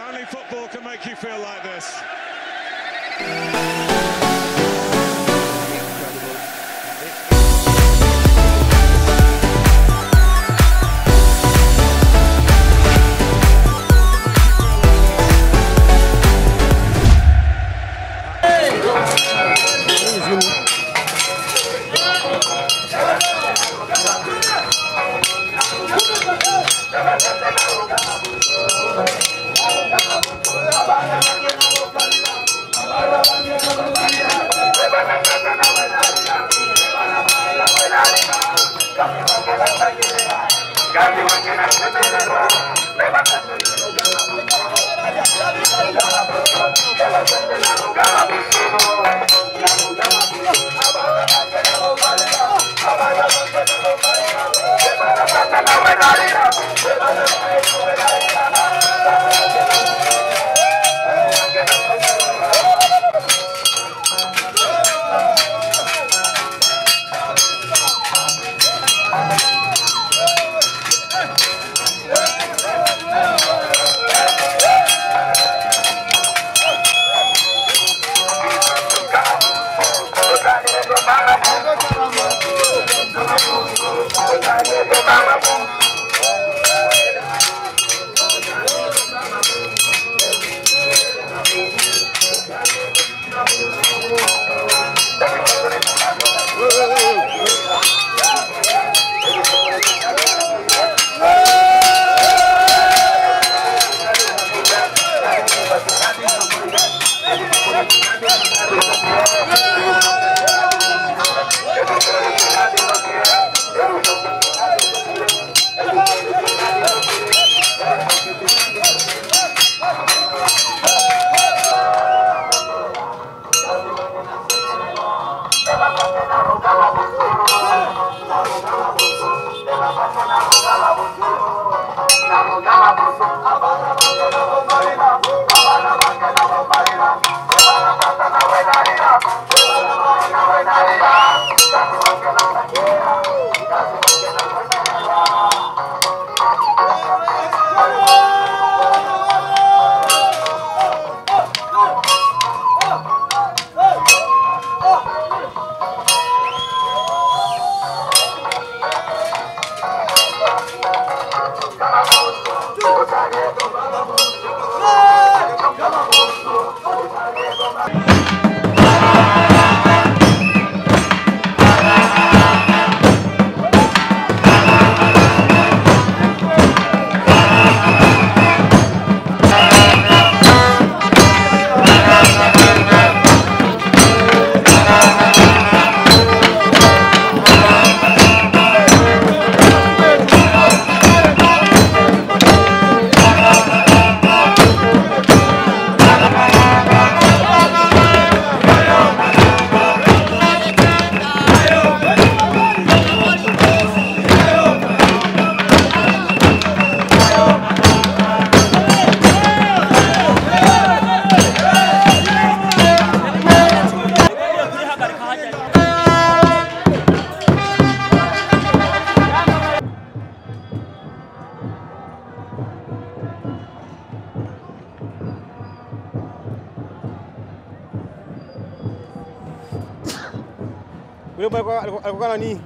Only football can make you feel like this. Alikuwa nani?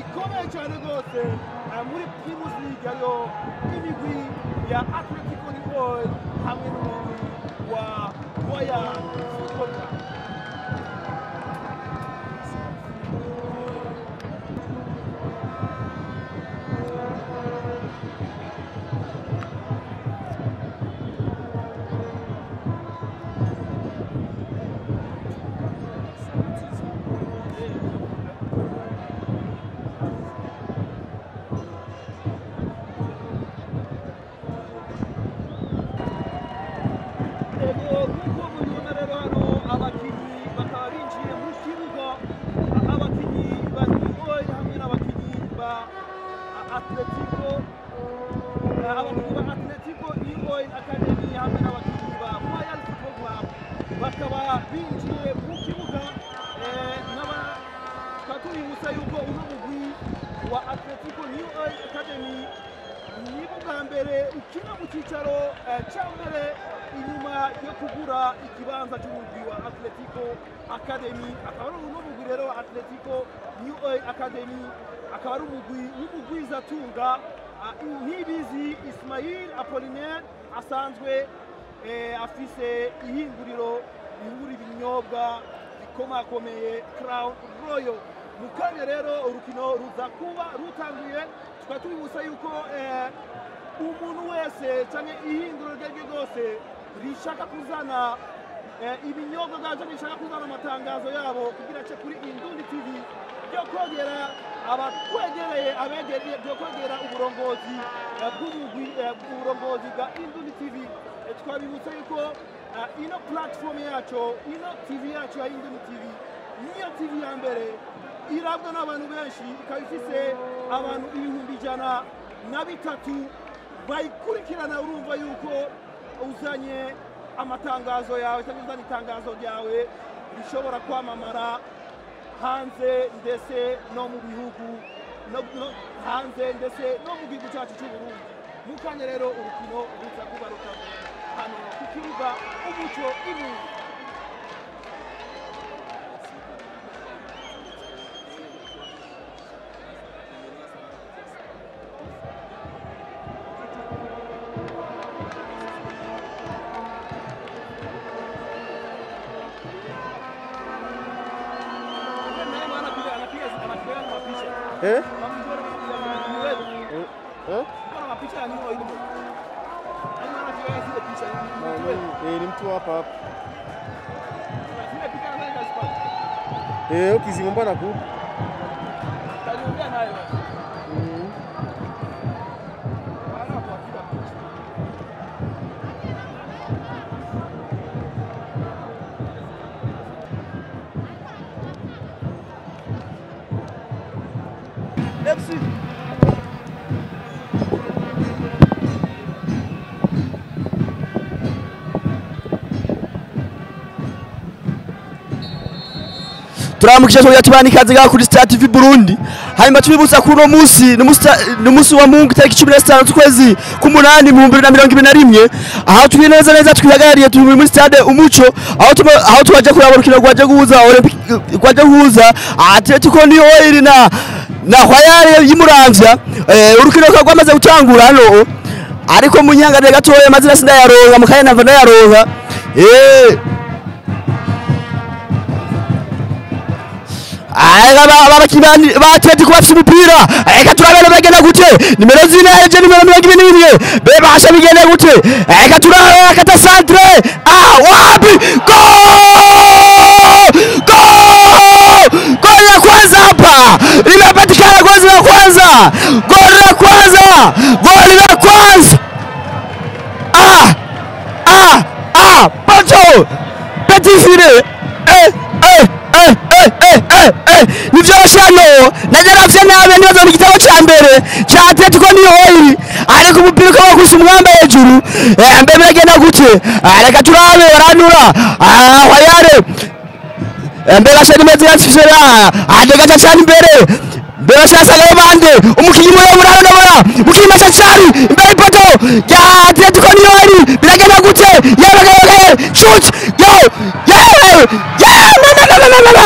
Ikomeye cyane rwose muri Primus League ariyo imigwi ya Atletico New Oil hamwe n'umugwi wa Royal Football Club. Nkuko mubibona rero hano abakinyi bakaba binjiye mu kibuga, abakinyi ba New Oil hamwe n'abakinyi ba Atletico, abakinyi ba Atletico New Oil Academy hamwe n'abakinyi ba Royal Football Club bakaba binjiye mu kibuga. Tukaba tubibutsa yuko uno mugwi wa Atletico New Oil Academy ni bwa mbere ukina mu cyicaro cya mbere inyuma yo kugura ikibanza cy'umugwi wa Atletico Academy. Akaba ari uno mugwi rero wa Atletico New Oil Academy, akaba ari umugwi w'umugwizatunga Ntibizi Ismail Apollinaire asanzwe afise ihinguriro rihingura ibinyobwa bikomakomeye Crown Royal. Mu kanya rero urukino ruza kuba rutanguye, tukaba tubibutsa yuko umuntu wese cyangwa ihinguriro iryo ari ryo ryose rishaka kuzana ibinyobwa byacu, rishaka kuzana amatangazo yabo kugira ace kuri Indundi TV, byo kogera abatwegereye abegereye, byo kogera uburongozi bw'umugwi, uburongozi bwa Indundi TV. Twabibutsa yuko ino platform yacu, ino TV yacu ya Indundi TV niyo TV ya mbere irabwa n'abantu benshi, ikaba ifise abantu 103,000 bayikurikirana. Urumva yuko uzanye amatangazo yawe cyangwa uzanye itangazo ryawe rishobora kwamamara hanze ndetse no mu bihugu hanze ndetse no mu gihugu cyacu cy'u Burundi. Mu kanya rero urukino ruza kuba rutanguye hano ku kibuga Umuco Ibuye. Eh? Ni mtu hapa hapa. Ukizimba na ku. FC. Turamukije tugira tubani ikaze ngaha kuri Star TV Burundi. Hanyuma tubibutsa kuri uno munsi n'umunsi wa Mungu tariki 15 z'ukwezi k'umunani mu 2021, aho turi neza neza twihagarariye turi muri stade Umuco, aho tubaje kuraba urukino rwaje guhuza Olympic rwaje guhuza Atletico New Oil na Royal y'Imuramvya. Urukino rwamaze gutangura hano, ariko munyanganire gatoya amazina sindayaronka mukanya nava ndayaronka. Abakinyi ba Atletico bafise umupira, reka turabene bagenda gute. Nimero 4 aje nimero 21 bebasha bigenda gute. Reka turabe akata centre, wapi, goal goal goal ya kwanza hapa imepatikana, goli la kwanza, goli la kwanza, goli la kwanza. Pacho petit filet. Nivyoroshe hano najaravye nabi nibaza mu gitabo ca mbere ca Atletico New Oil, ariko umupira ukaba wakubise umwamba hejuru. Mbe biragenda gute? Reka turabe baranura Royal mbe basha nimeze yansifira adegaca cyane imbere mbe basha bande umukinyi muremure arabona umukinyi mashachari imbere ipoto ya Atletico New Oil biragenda gute? Yewe shoot yo yewe yeah no no no no no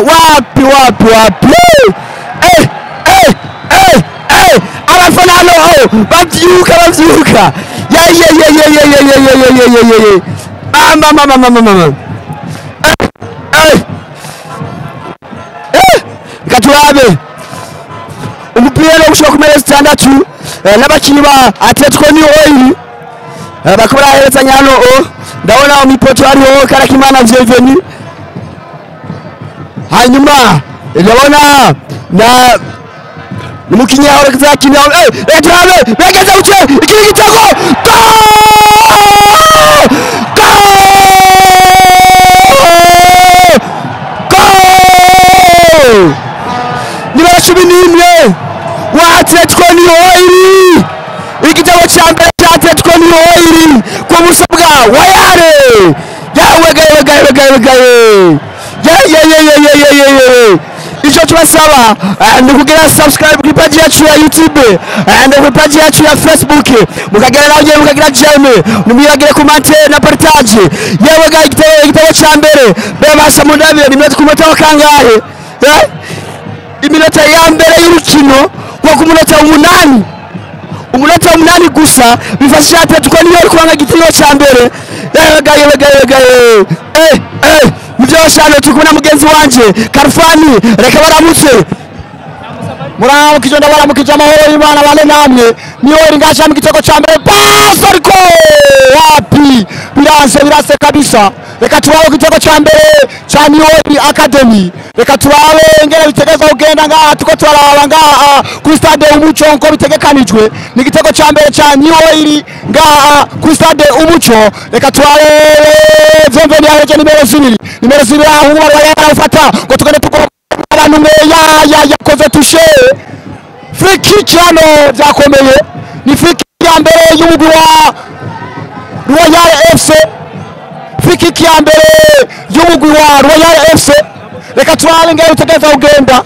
wapi wapi wapi. Abafana hano bavyuka bavyuka ya ya ya ya ya ya ya ya ya ya ya ya mama mama mama mama. Katurabe umupira no gushika ku meza 6 n'abakinyi ba Atletico New Oil bakora herezanya hano. Ndabona umipoto hariho Karakimana Bienvenue, hanyuma ndabona na umukinyi aho zakina. Turabe begeze uce iki gitego goal goal goal nimero 11 wa Atletico New Oil, igitego cya mbere cya Atletico New Oil ku buso bwa Royal. Yawe gawe gawe gawe gawe ye ye ye ye ye ye ye. Icyo tubasaba ni kugira subscribe kuri page yacu ya YouTube and kuri page yacu ya Facebook, mukagira nawe mukagira j'aime, nimwiragire comment na partage. Yewe ga igitego cya mbere bebasha mundabire ni ku munota wa kangahe? Iminota ya mbere y'urukino kwa ku munota 8, umunota 8 gusa bifasha Atletico New Oil kubanga igitego cya mbere. Yewe ga yewe ga yewe ga nivyo shano turi kumwe na mugenzi wanje Karfani, reka baramutse. Muramukije ndabaramukije amahoro y'Imana bane namwe. New Oil ngasha mu gitego cya mbere pass ariko wapi, biranse birase kabisa. Reka turabe igitego cya mbere cya New Oil Academy, reka turabe ingene bitegeza kugenda ngaha tuko turaraba ngaha kuri stade Umuco nko bitegekanijwe. Ni igitego cya mbere cya New Oil ngaha kuri stade Umuco. Reka turabe Bienvenue aheje nimero 2, nimero 2 aho barayafata ngo tugende tuko abantu ya yakoze touche free kick hano byakomeye. Ni free kick ya mbere y'umugwi wa Royal FC, free kick ya mbere y'umugwi wa Royal FC. Reka turabe ngere utegeza kugenda,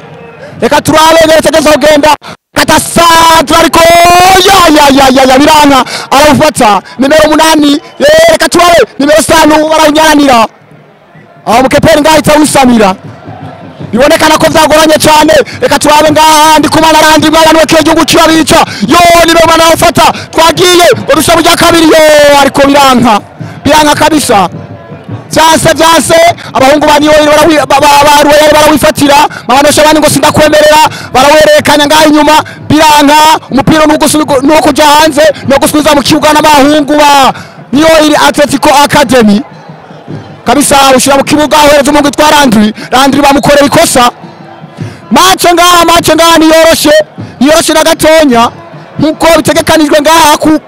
reka turabe ngere utegeza kugenda. Kata centre ariko ya ya ya ya biranka arawufata nimero 8. Reka turabe nimero 5 barawunyanira aho mukeperi ngahita wisamira, bibonekana ko vyagoranye cyane. Reka turabe ngaha ndi kumana randi mwana w'ekiyo gihugu cyabica yo nimero 8 awufata twagiye ngo dushabu rya kabiri yo, ariko biranka biranka kabisa. Vyanse vyanse abahungu ba New Oil barawifatira mabanosha bandi ngo sindakwemerera, barawerekanya ngaha inyuma biranka. Umupira nuko kuja hanze no gusubiza mu kibuga n'abahungu ba New Oil Atletico Academy kabisa. Ushira mu kibuga ahereza umuntu witwa Landry, Landry bamukorera ikosa. Mace ngaha niyoroshe niyoroshe na gatonya nkuko bitegekanijwe ngaha ku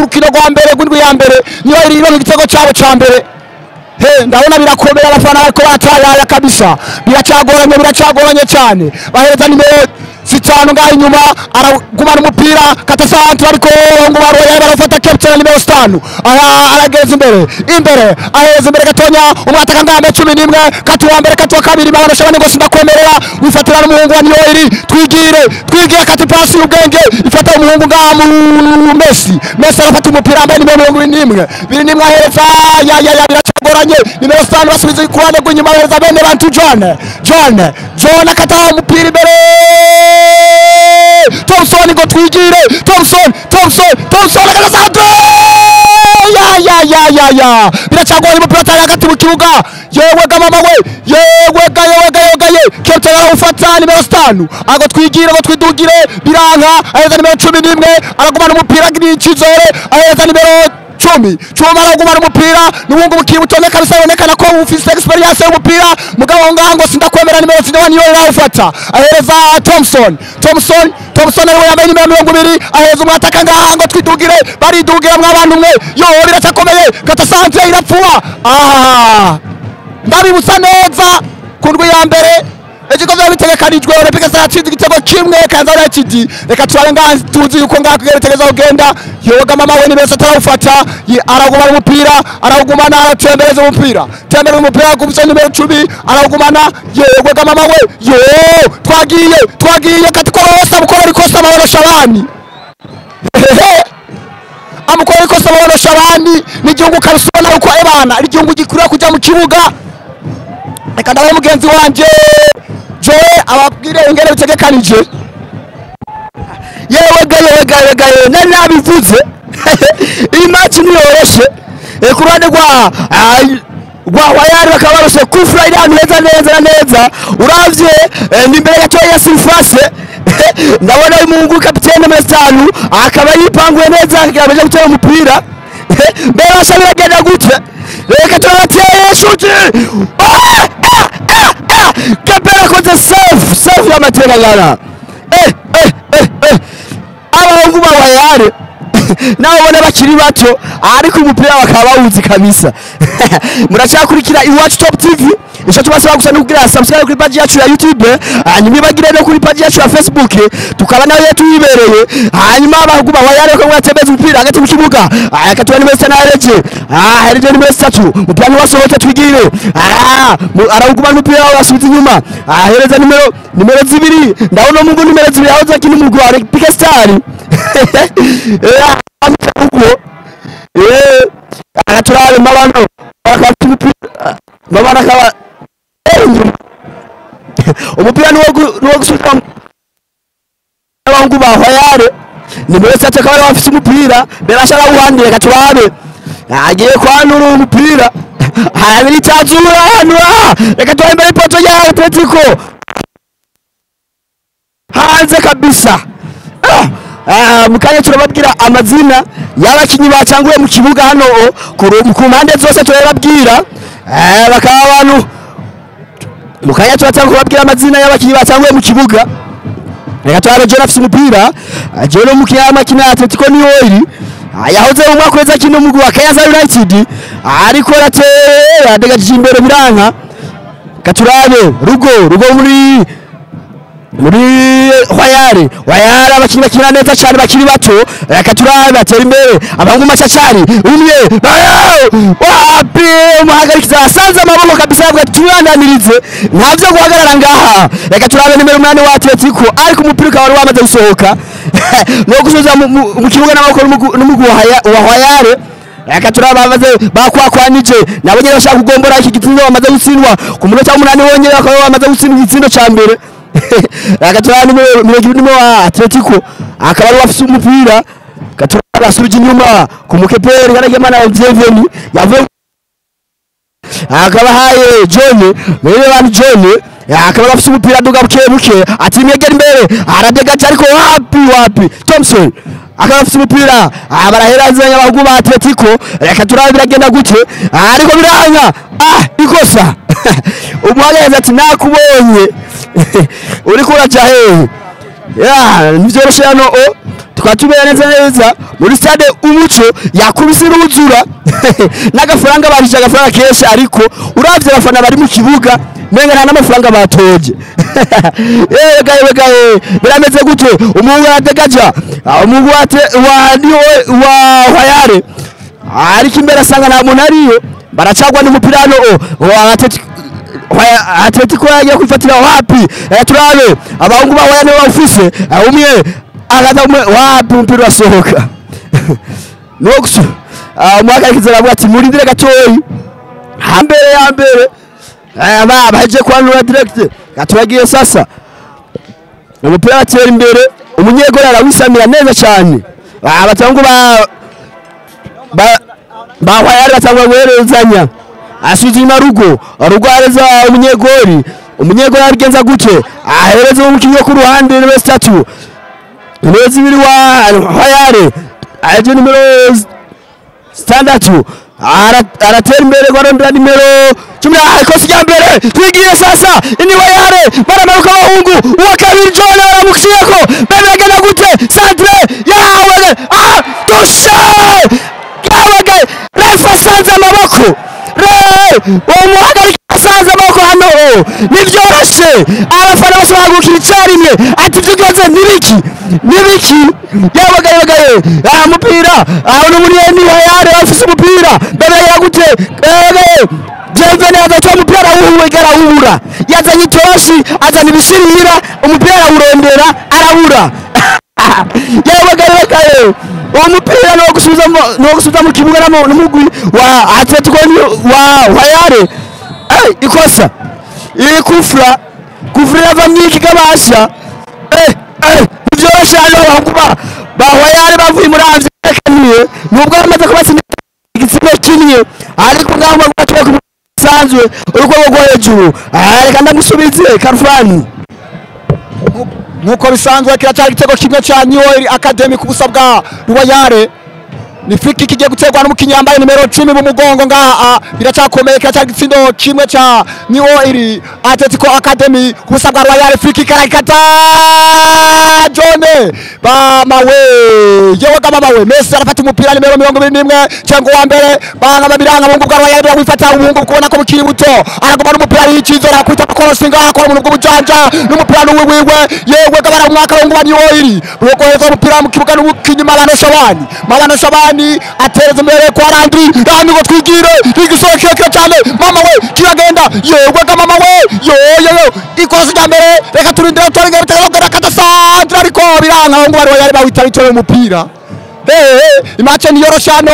rukino rwa mbere rw'indwi ya mbere. New Oil ironka igitego cyabo cya mbere. Ndabona birakomera abafana bariko batayaya kabisa, biracagoranye biracagoranye cyane. Bahereza nimero zitanu ngaho inyuma aragumana umupira kata centre, ariko ngo baroye barafata captain nimero 5 arageza imbere imbere aheza imbere gatonya umwataka ngame 11 kati wa mbere kati wa kabiri babona Shabani ngo sindakwemerera wifatira n'umuhungu wa Niyoiri twigire twigiye kati pasi ubwenge ifata umuhungu ngamu Messi Messi arafata umupira ambaye nimero 21 21 ahereza ya ya ya biracagoranye nimero 5 basubiza ku ruhande rw'inyuma ahereza bene bantu John John John akata umupira imbere Thompson ngo twigire Thompson Thompson Thompson akata ya ya ya ya ya biracagoranye umupira atari hagati mu kibuga yewe ga mama we yewe ga yewe ga yewe ga ye Captain arawufata nimero 5 ago twigire ngo twidugire biranka aheza nimero 11 aragumana umupira n'ikizere aheza nimero 10 cuma aragumana umupira n'ubundi bukiri butoneka kabisa bonekana ko ufise experience y'umupira mugabo ngango sindakwemera nimero 6 niyo arawufata ahereza Thompson Thompson Thompson ariwe yambaye nimero 20 aheza umwataka ngahango twidugire baridugira mwabantu mwe yo biracakomeye kata santre irapfuba ndabibutsa neza ku ndwi ya mbere igikorwa bitegekanijwe Olympique Star yatsinze igitego kimwe Kayanza United. Reka turabe ngaha tuzi yuko ngaha kugeretegeza kugenda yoga mama we ni bese atarawufata aragumana umupira arawugumana aratembereza umupira tembereza umupira kubisa nimero 10 arawugumana yego mama we yo twagiye twagiye katikorosa mukora ikosa Mahoro Shabani amukora ikosa Mahoro Shabani ni igihugu kabisona uko ebana igihugu gikurira kujya mu kibuga. Reka ndabe mugenzi wanje Joe ababwire ingene bitegekanije. Yewe ga yewe ga yewe ga nari nabivuze iyi match niyoroshe ku ruhande rwa Wayari bakaba barose kufra iri ahantu heza neza neza uravye ni imbere gatoya ya surface ndabona uyu muhungu kapitene nimero 5 akaba yipanguye neza akabaje gutera umupira mbere basha biragenda gute reka turabateye shuti Kapera koze save save y'amateka ngana abahungu ba Wayari nawe ubona bakiri bato ariko umupira bakaba bawuzi kabisa. Muracyakurikira Iwacu Top TV icyo tubasaba gusa ni kugira subscribe kuri page yacu ya YouTube hanyuma ibagire no kuri page yacu ya Facebook tukaba nayo tuyibereye hanyuma abahungu ba Wayari ko mwatembeza umupira hagati mu kibuga akatwa nimero 5 Hereje Hereje nimero 3 umupira ni wasohotse twigire arawugumana umupira wasubiza inyuma ahereza nimero 2 ndabona mungu nimero 2 yahoze akina umugwi wa Olympique Star agaturabe mabano mabano akaba umupira nuwo gusuka abahungu ba Wayari nimero 3 akaba ari bafite umupira berasha arawuhandira gaturabe agiye kwanura umupira habiri tazura hanura reka turabe imbere ipoto ya Atletico hanze kabisa. Mukanya turababwira amazina y'abakinyi bacanguye mu kibuga hano ku mpande zose turababwira bakaba abantu mukanya turatanga kubabwira amazina y'abakinyi bacanguye mu kibuga. Reka turabe John afise umupira John umukinyi w'akina Atletico Niyoiri yahoze mu mwaka weza kino mugwi wa Kayanza United ariko ratera adegajije imbere biranka. Katurabe rugo muri Wayari Wayari abakinyi bakina neza cyane bakiri bato reka turabe batera imbere abahungu machachari umwe wapi umuhagarikiza asanze amaboko kabisa avuga tuyandanirize ntavyo guhagarara ngaha. Reka turabe nimero 8 wa Atletico ariko umupira ukaba wari wamaze gusohoka no gusubiza mu kibuga n'amaboko n'umugwi wa Wayari. Reka turabe bamaze bakwakwanije nabo nyene bashaka kugombora iki gitsindo bamaze gutsindwa ku munota w'umunani wonyene bakaba bamaze gutsindwa igitsindo ca mbere. Agatura nimero wa Atletico akaba ari wafise umupira gatura asubije inyuma ku mukeperi karagemana wa Jeveni yavuye akaba haye John mwene bantu John akaba afise umupira aduga buke buke ati imyegera imbere aradega ariko wapi Thompson akaba afise umupira baraherazanya abahungu ba Atletico reka turabe biragenda gute ariko biranga ikosa umuhagaze ati nakubonye uriko uraja hehe ya nivyoroshe hano Tukaba tumera neza neza muri stade Umuco yakubise iruzura n'agafaranga barije agafaranga kenshi, ariko uravye abafana bari mu kibuga menga nta n'amafaranga batoje. Yewe gaye birameze gute? Umuhungu aradegaja, umuhungu wa niwe wa Hwayare, ariko imbere asanga nta muntu ariyo, baracagwa n'umupira hano wa Atletico yagiye kwifatira wapi? Turabe abahungu ba Hwayare bawufise, umwe agaza umwe wapi, umupira urasohoka. Nox umuhagarikizi aravuga ati murindire gatoyi, hambere ya mbere baje kwanura direct gaturagiye. Sasa umupira atera imbere, umunyegori arawisamira neza cyane. Abatangu ba Hwayare batangwa guherezanya, asubiza inyuma Rugo, Rugo ahereza umunyegori, umunyegori abigenza gute? Ahereza umukinnyi wo ku ruhande nimero 3, nimero 2 wa Hwayare, aje nimero 6 aratera imbere gwarondera nimero 10. Ikosi rya mbere twigiye sasa ini Hwayare baramanuka abahungu, uwa kabiri John aramushiyeko, bemegana gute? Centre yawe, dushe yawe, refa asanze amaboko, umuhagarika asanze amaboko hano ntivyoroshe. Abafana bose bahagurukira icarimwe ati vyugenze nibiki nibiki? Yabagaye mupira aho n'umuriyeni Hwayare bafise umupira, mbere gute? Jevene azaca umupira arawuhuwe, arawubura, yazanye itoshi azana ibishirira, umupira arawurondera arabura. Yabagaye uwo mupira no gusubiza mu kibuga n'umugwi wa Atletico wa Hwayare. Ikosa iri kufra irava mwiki kabasha. Ntivyoroshe hano abahungu ba Hwayare bavuye muri Avye nubwo bamaze kubatsinda igitsina kimwe, ariko ngaho bagwa ku sanzwe urwego rwo hejuru. Reka ndamusubize Karfani. Nkuko bisanzwe kiracyari igitego kimwe cya New Oil Academy ku busa bwa Hwayare. Ni free kick igiye guterwa n'umukinnyi yambaye nimero 10 mu mugongo ngaha, biracyakomeye, kiracyari igitsindo kimwe cya New Oil Atletico Academy ku busa bwa Hwayare. Free kick arayikata John Bamawe, yewe Bamawe. Messi arafata umupira nimero 21 cyangwa wa mbere, banga babiranga abahungu bwa Hwayare bawifata, ubuhungu kubona ko bukiri buto, araguma n'umupira y'icyizere, akwita korosi ngaha, akora umuntu bw'ubujanja n'umupira n'uwiwe, yewe gabara umwaka abahungu ba New Oil bukohereza umupira mu kibuga n'umukinnyi Mabano Shabani, Mabano Shabani atereza imbere kwa Landry, Landry ngo twigire igisoro kirekire cyane, mama we kiragenda, yewe ga mama we, yo yo yo, ikosi rya mbere, reka turindire turindire turindire kadasanzwe, ariko biranga abahungu ba Hwayare bawita bitoye umupira. Imace niyoroshe hano,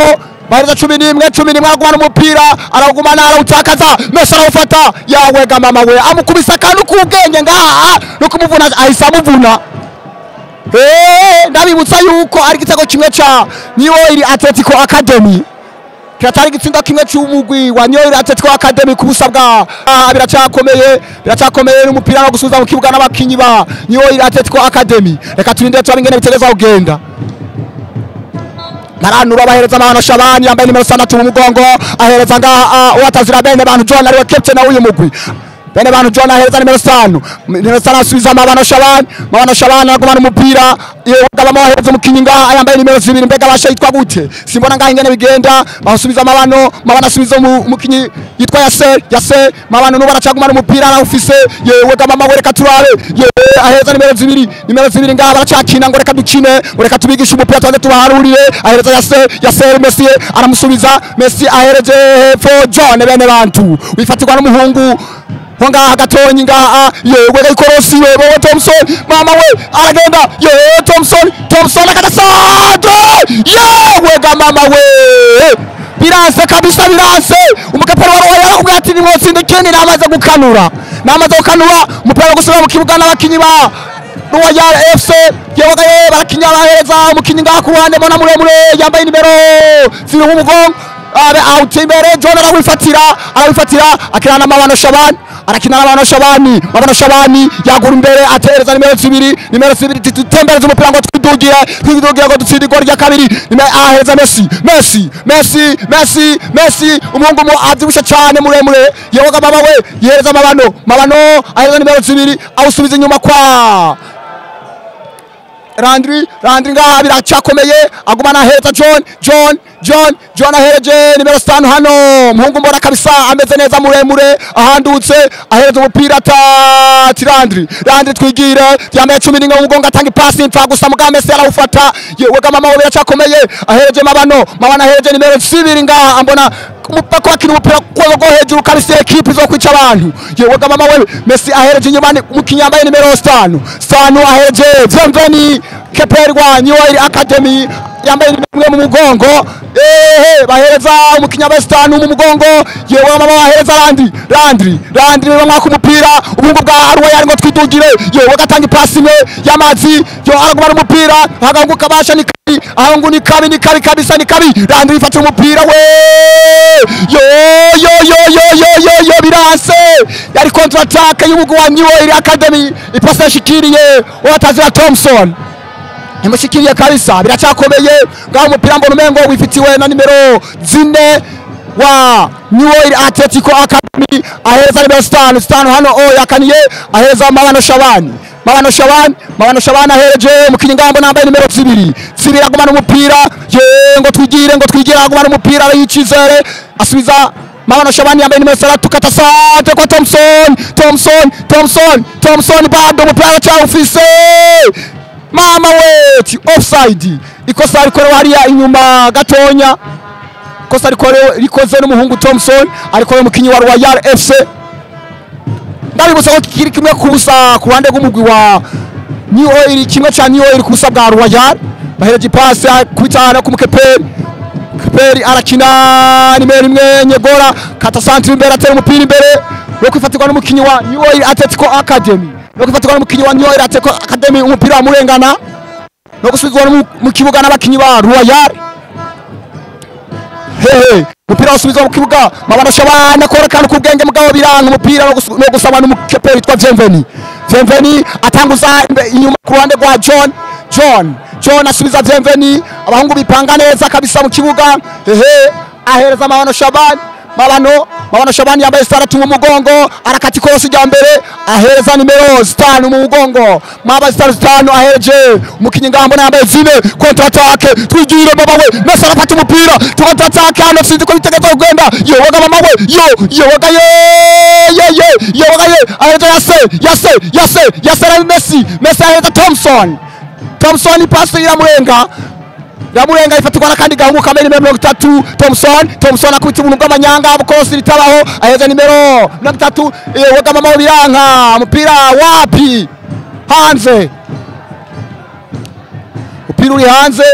bahereza 11 11 aragumana umupira, aragumana arawutakaza, Messi arawufata, yawe ga mama we, amukubisa akantu k'ubwenge ngaha no kumuvuna, ahise amuvuna. Ndabibutsa yuko ari igitego kimwe ca New Oil Atletico Academy, kiratari igitsinda kimwe cy'umugwi wa New Oil Atletico Academy ku busa bwa. Biracyakomeye, biracyakomeye n'umupira no gusubiza mu kibuga n'abakinyi ba New Oil Atletico Academy. Reka turindire turabe ingene bitegerezwa kugenda. Maranura bahereza Mabano Shabani yambaye nimero 6 mu mugongo, ahereza ngaha uwatazira bene bantu John ariwe captain w'uyu mugwi. Bene bantu John ahereza nimero 5, nimero 5 asubiza Mabano Shabani, Mabano Shabani aragumana umupira, yewe ahereza umukinyi ngaha yambaye nimero 2, mbega basha yitwa gute? Simbona ngaha ingene bigenda, basubiza Mabano, Mabano asubiza umukinyi yitwa Yaser, Yaser, Mabano nuba aracagumana umupira arawufise, yewe ga mama we reka turabe, yewe ahereza nimero 2, nimero 2 ngaha baracakina ngo reka dukine, ngo reka tubigishe umupira tubanze tubaharurire, ahereza Yaser, Yaser Messi aramusubiza, Messi ahereje hepfo John bene bantu, wifatirwa n'umuhungu ngaha gatonyi ngaha, yewe ikorosi yewe Thompson, mama we aragenda, yewe Thompson, Thompson akadasanzwe, yewe ga mama we, biranse kabisa, biranse. Umukapera wa Hwayare arakubwira ati nimwotsinda ikindi, namaze gukanura, namaze gukanura umupira gusubira mu kibuga n'abakinyi ba Hwayare FC, yewe barakinya bahereza umukinyi ngaha ku ruhande mbona muremure yambaye nimero 0 mu mugongo, abe out imbere John arawifatira, arawifatira akina na Mabano Shabani, arakina na Mabano Shabani, Mabano Shabani yagura imbere atereza nimero 2, nimero 2 tutembereza umupira ngo twidugire, twidugire ngo dutsinde igori rya kabiri, ahereza Messi, Messi, Messi, Messi, Messi, umuhungu mu abyibushe cyane muremure, yewe mama we yereza Mabano, Mabano ahereza nimero 2 awusubiza inyuma kwa Landry Landry ngaha biracakomeye agumana ahereza John John John John ahereje nimero 5 hano muhungu mbona kabisa ameze neza muremure ahandutse ahereza umupira tati Landry Landry twigire yambaye 11 mu mugongo atanga ipasi impfa gusa mugame se arawufata yewe ga mama we biracakomeye ahereje mabano mabano ahereje nimero 2 ngaha ambona umupaka wakina umupira kwa hejuru kabisa ekipe zo kwica abantu yewe ga mama we Messi ahereje inyuma umukinnyi yambaye nimero 5 5 ahereje Bienveni Keperi wa New Oil Academy yambaye nimwe mu mugongo ehe bahereza umukinnyi yambaye 5 mu mugongo yewe mama bahereza Landry Landry Landry bamwaka umupira ubungu bwa Royal ngo twidugire yewe gatanga ipasi imwe y'amazi yo aragumana umupira hagahunguka basha ni kabi ahungu ni kabi ni kabi kabisa ni kabi Landry ifata umupira we yo yo yo yo yo yo yo biranse yari contre attaque y'umugwi wa New Oil Academy ipasi yashikiriye uwatazira Thompson imushikiriye kabisa biracakomeye ngaho umupira mbona umengo wifitiwe na nimero 4 wa New Oil Atletico Academy ahereza nimero 5 hano o yakaniye ahereza Mabano Shabani Mabano Shabani Mabano Shabani ahereje umukinyi ngambo nambaye nimero 2 2 agumana umupira ye ngo twigire agumana umupira arayicizere asubiza Mabano Shabani yambaye nimero 6 kata sante kwa Thompson Thompson Thompson Thompson bado umupira cyawufise mama weti offside ikosa rikorewe hariya inyuma gatonya ikosa rikorewe rikoze n'umuhungu Thompson ariko umukinyi wa Royal FC ndabibutsa ko kiri kimwe kubusa ku ruhande rw'umugwi wa New Oil kimwe ca New Oil kubusa bwa Royal bahereje ipasi kubitana ku mukeperi Keperi arakina nimero imwe Nyegora kata centre imbere atera umupira imbere no kwifatirwa n'umukinyi wa New Oil Atletico Academy no kwifatirwa n'umukinyi wa New Oil Atletico Academy umupira wamurengana no gusubizwa mu kibuga n'abakinyi ba Royal hehe umupira wasubizwa mu kibuga Mabano Shabana akora akantu k'ubwenge mugabo biranga umupira no gusaba n'umukeperi witwa Bienveni Bienveni atanguza inyuma ku ruhande rwa John John John asubiza Bienveni abahungu bipanga neza kabisa mu kibuga hehe ahereza Mabano Shabana Mabano Shabani yambaye 6 mu mugongo arakati kose rya mbere ahereza nimero 5 mu mugongo maba 5 ahereje umukinyi ngambo yambaye 4 contre attaque twigire baba we Messi arafata umupira contre attaque hano sinzi ko bitegeza kugenda yo waga mama we yo yo waga ye ye ye yo waga ye ahereza Yase Yase Yase Yase na Messi Messi ahereza Thompson Thompson pasi iramurenga Ramurenga ifatirwa n'akandi gahungu kamwe nimero 30 Thompson Thompson akubita ubuntu bw'amanyanga bukosi ritabaho aheza nimero 30 waga mama biranka umupira wapi hanze umupira uri hanze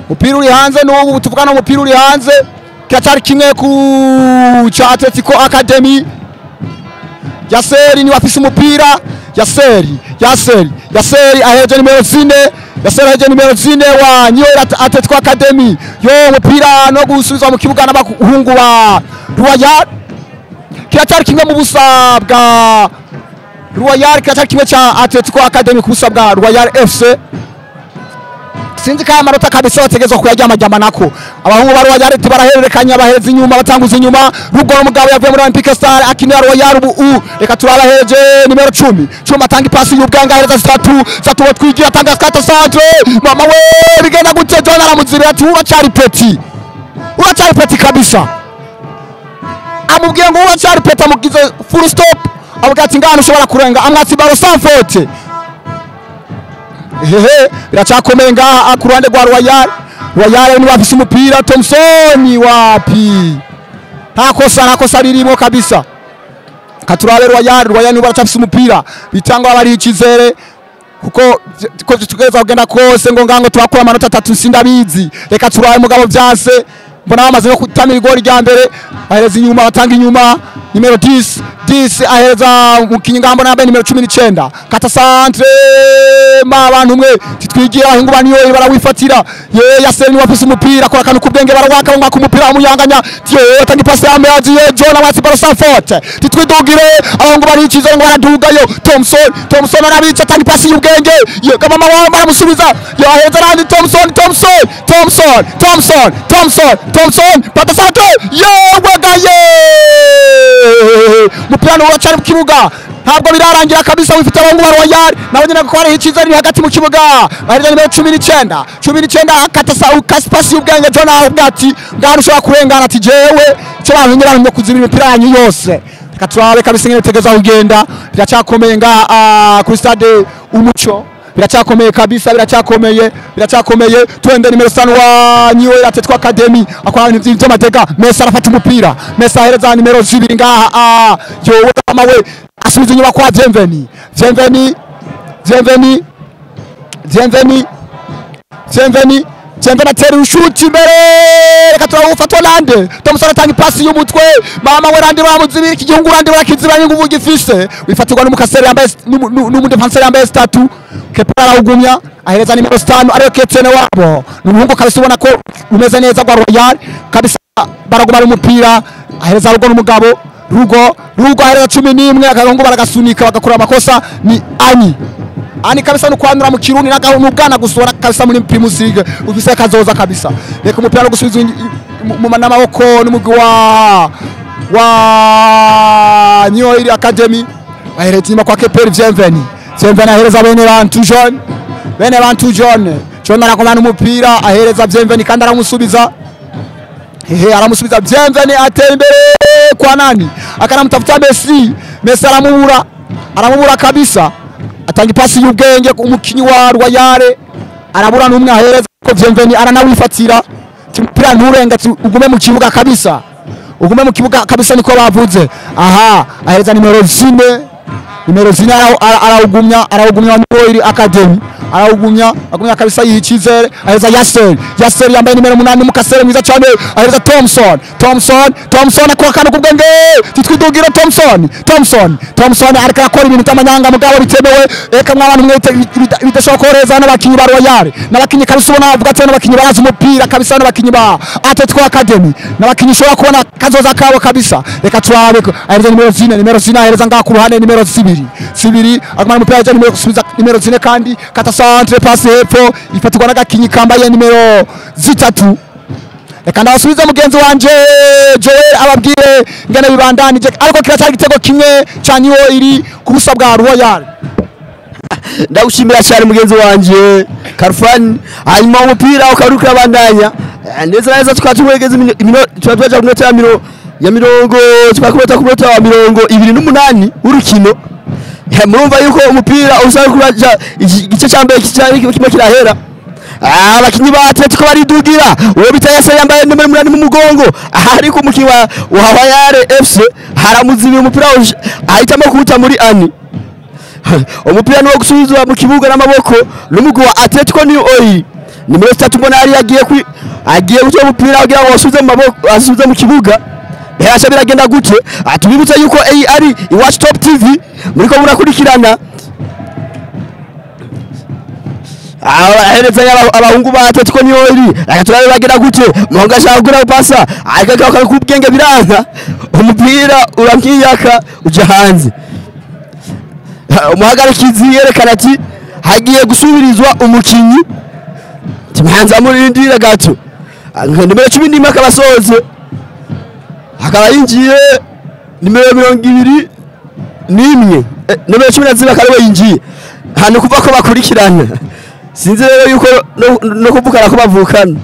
umupira uri hanze n'ubu tuvugana umupira uri hanze kiracyari kimwe ku cha Atletico Academy Yaseri ni wafise umupira Yaseri Yaseri Yaseri aheje nimero 4 Yaseri aheje nimero 4 wa New Oil Atletico Academy yo umupira no gusubizwa mu kibuga n'abahungu ba Royal kiracyari kimwe mu busa bwa Royal kiracyari kimwe cha Atletico Academy ku busa bwa Royal FC sinzi kaya amanota kabisa bategezwa kuyaryamajyama nako abahungu ba Royal barahererekanya bahereza inyuma batanguza inyuma rugoro mugabo yavuye muri Olympic Star akinira Royal ubu reka turabaheje nimero 10 10 atanga ipasi y'ubwanga ahereza 3 3 twigira atanga kata centre mama we bigenda gute John aramuzibira ati uracyari petit uracyari petit kabisa amubwiye ngo uracyari petit amugize full stop avuga ati ngano ushobora kurenga amwatsi baro sans faute hehe biracakomeye ngaha ku ruhande rwa Royal Royal ni wafise umupira Thompson wapi nta kosa ririmo kabisa katurabe Royal Royal ni baracafise umupira bitangwa bari ikizere kuko ko tugeza kugenda kose ngo ngango turakura amanota 3 sindabizi reka turabe mugabo byanse mbona bamaze no kutamira igori rya mbere ahereza inyuma batanga inyuma nimero 10 10 ahereza umukinyi ngambo nambaye nimero 19 kata centre ma bantu mwe titwigira ahinguba niyo barawifatira ye Yaseri wafise umupira akora akantu kubwenge barawaka bamwaka umupira amuyanganya ye atanga ipasi y'amazi ye John awatsi baro sans faute titwidugire abahungu barikiza ngo baradugayo Thompson Thompson arabica atanga ipasi y'ubwenge ye mama wawe baramusubiza ye ahereza randi Thompson Thompson Thompson Thompson Thompson Thompson pata centre ye wagaye Umupira uracari mu kibuga, ntabwo birarangira kabisa. Wifite abahungu ba Royal nabo nyine ko hari icyizere hagati mu kibuga. Bahereza nimero 19, 19 akata sa ukasipasi y'ubwenge John avuga ati ngaho ushobora kurengana, ati jewe cyo bantu nyine bantu kuzibira imipira yanyu yose. Reka turabe kabisa ingene tegeza kugenda. Biracyakomeye nga kuri stade Umuco, biracyakomeye kabisa, biracyakomeye, biracyakomeye. Twende nimero 5 wa New Oil Atletico Academy akora ibintu by'amateka. Messi arafata umupira, Messi ahereza nimero 2 ngaha, yowe amawe asubiza inyuma kwa Bienveni, Bienveni, Bienveni, Bienveni, Bienveni, Bienveni atera ushuti imbere. Reka turawufatwa nande? Thompson atanga ipasi y'umutwe, mama we randi bamuzibira iki gihungu, randi barakizibira n'inguvu gifise, wifatirwa n'umukaseri yambaye n'umudefenseur yambaye statu. Kepa arawugumya ahereza nimero 5 ariyo Ketene wabo, ni umuhungu kabisa ubona ko umeze neza gwa Royal kabisa. Baragumana umupira, ahereza rugo n'umugabo rugo, rugo ahereza 11, akagahungu baragasunika bagakora amakosa. Ni ani ani kabisa nukwanura mu kirundi n'ubwana gusora kabisa muri Primus League ufise kazoza kabisa. Reka umupira no gusubiza mu n'amaboko n'umugwi wa New Oil Academy. Bahereza inyuma kwa Keperi Bienveni, Bienveni ahereza bene bantu John, bene bantu John, John arakomana umupira ahereza Bienveni kandi aramusubiza, hehe aramusubiza. Bienveni atera imbere kwa nani, akanamutafuta Messi, Messi aramubura, aramubura kabisa, atanga ipasi y'ubwenge umukinyi wa Royal arabura n'umwe ahereza ko Bienveni aranawifatira. Umupira nturenga, ugume mu kibuga kabisa, ugume mu kibuga kabisa niko bavuze. Aha ahereza nimero 4, nimero 4 arawugumya, arawugumya New Oil Academy, arawugumya agumya kabisa yicizere. Ahereza Yasser, Yasser yambaye nimero 8 mukasere mwiza cyane, ahereza Thompson, Thompson, Thompson akora akantu kubwenge titwidugira Thompson, Thompson, Thompson ariko akora ibintu by'amanyanga mugabo bitemewe. Eka mwabantu mwete bidashobora korohereza n'abakinyi ba Royal, n'abakinyi kabisa ubona bavuga ati n'abakinyi barazi umupira kabisa, n'abakinyi ba Atletico Academy, n'abakinyi ushobora kubona kazoza kabo kabisa. Reka turabe ahereza nimero 4, nimero 4 ahereza ngaha ku ruhande nimero 2, 2 agumana umupira ahereza nimero gusubiza nimero 4 kandi kata centre passe hepfo ifatirwa n'agakinyi kambaye nimero 3. Reka ndabasubize mugenzi wanje Joel ababwire ngene bibandanije, ariko kiracyari igitego kimwe ca New Oil ku busa bwa Royal. Ndagushimira cyane mugenzi wanje Karfan. Hanyuma umupira ukaruka bandanya neza neza, tukatuwegeza tukaja ku minota ya mirongo tukakurota ku minota ya 28 urukino. Murumva yuko umupira usanzwe kuraja igice cya mbere kimwe kirahera. Abakinyi ba Atletico baridugira, uwo bita Yasa yambaye nimero 8 mu mugongo, ariko umukinyi wa Royal FC haramuzibira umupira ahitamo kuwuta muri ani. Umupira niwo gusubizwa mu kibuga n'amaboko n'umugwi wa Atletico New Oil. Nimero 3 mbona yari agiye gutora umupira kugira ngo asubize mu maboko, asubize mu kibuga. Birasha biragenda gute? Atubibutsa yuko ari Iwacu Top TV muriko murakurikirana. Ahereza abahungu ba Atletico New Oil, reka turabe bagera gute. Muhungu ashaka gukora pasa ariko kubwenge biranka, umupira uramwiyaka uja hanze. Umuhagarikizi yerekana ati hagiye gusubirizwa umukinyi timuhanza amurindira gato. Nimero 11 akabasoze akaba yinjiye nimero 21, nimero 12 akaba yinjiye hano kuva ko bakurikirana. Sinzi rero yuko no kuvukana ko bavukana.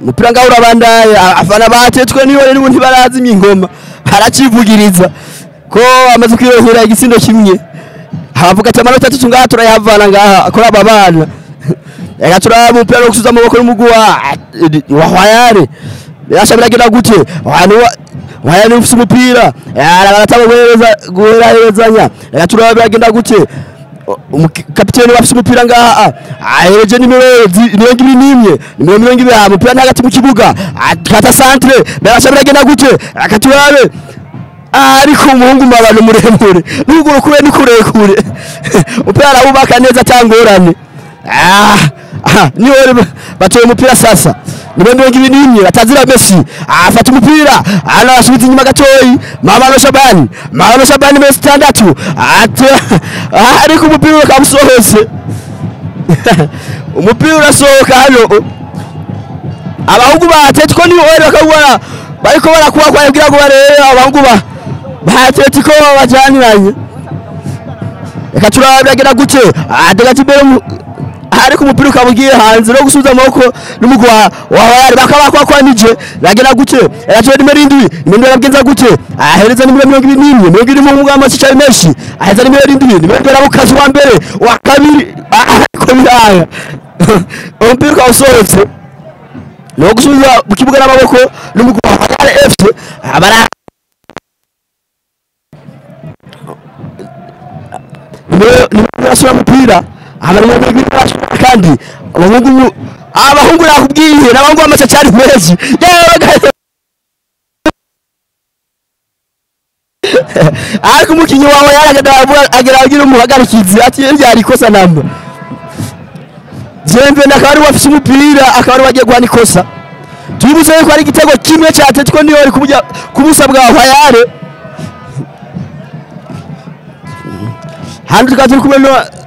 Umupira ngaho urabandaya, afana ba Atletico niyo rero ubu ntibarazimya ingoma, baracivugiriza ko amaze kwirohera igitsindo kimwe. Havuga ati amanota 3 ngaha turayahavana ngaha akora aba bana. Reka turaba umupira wo gusubiza amaboko n'umugwi wa Royal. Birasha biragenda gute? Royal ufise umupira aratanga guherahezanya. Reka turaba biragenda gute? Kapiteni wafise umupira ngaha ahereje nimero 21, nimero 20, umupira hagati mu kibuga akata centre. Birasha biragenda gute? Reka turabe. Ariko umuhungu mabano muremure n'uguru kure ni kurekure, umupira arawubaka neza atangorane. Ni wale batoye umupira sasa nimero 21 atazira Messi afata umupira anasubiza inyuma gatoyi. Mabano Shabani, Mabano Shabani nimero 6 ariko umupira ukamusohose. Umupira urasohoka hano. Abahungu ba Atletico New Oil bakabona Bariko barakuba kwa kugira ngo barebe abahungu ba Atletico bajaniranye. Reka turabiragira gute? Adega imbere ariko umupira ukaba ugiye hanze no gusubiza amaboko n'umugwi wa Royal bakaba kwakwanije ragira gute? Ragira nimero 7 nimero arabwiza gute? Ahereza nimero 21 21 mu amaci menshi ahereza nimero 7 nimero arabukazi wa mbere wa kabiri ariko biraya umupira ukaba usohotse no gusubiza mu kibuga n'amaboko n'umugwi wa Royal FC abara nimero asura umupira kandi abahungu nakubwiye n'abahungu b'amacacari menshi ariko umukinyi wawe yaragera agira umuhagarikizi ati ryari ikosa namba Jembe akaba ari wafise umupira akaba ari wagiye guhana ikosa. Tubibutse ko ari igitego kimwe cya Atletico niyo ari kubusa bwa Royal. Hano tukaba turi kumwe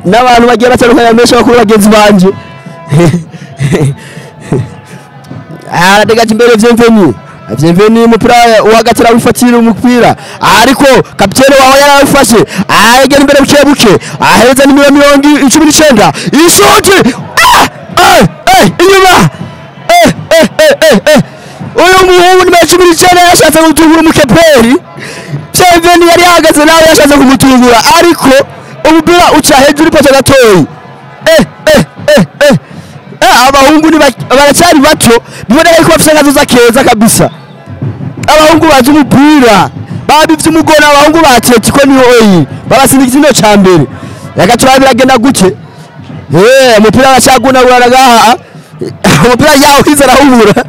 n'abantu bagiye batandukanye menshi bakuru bagenzi banje. Aradega imbere Bienvenu. Bienvenu umupira uhagati arawifatira umupira ariko kapitene wawe yarawufashe agera imbere buke buke ahereza nimero 19 ishuti inyuma uyu muhungu nimero 19 yashatse gutungura umukeperi. Bienvenu yari ahagaze nawe yashatse kumutungura ariko umupira uca hejuru ipoto gatoyi. Abahungu ni baracyari bato biboneka ko bafite akazoza keza kabisa. Abahungu bazi umupira babivye umugona abahungu ba Atletico niho oyi babatsinda igitsina ca mbere. Reka turabe biragenda gute. Umupira aracaguna uraragaha umupira yawo hiza arahubura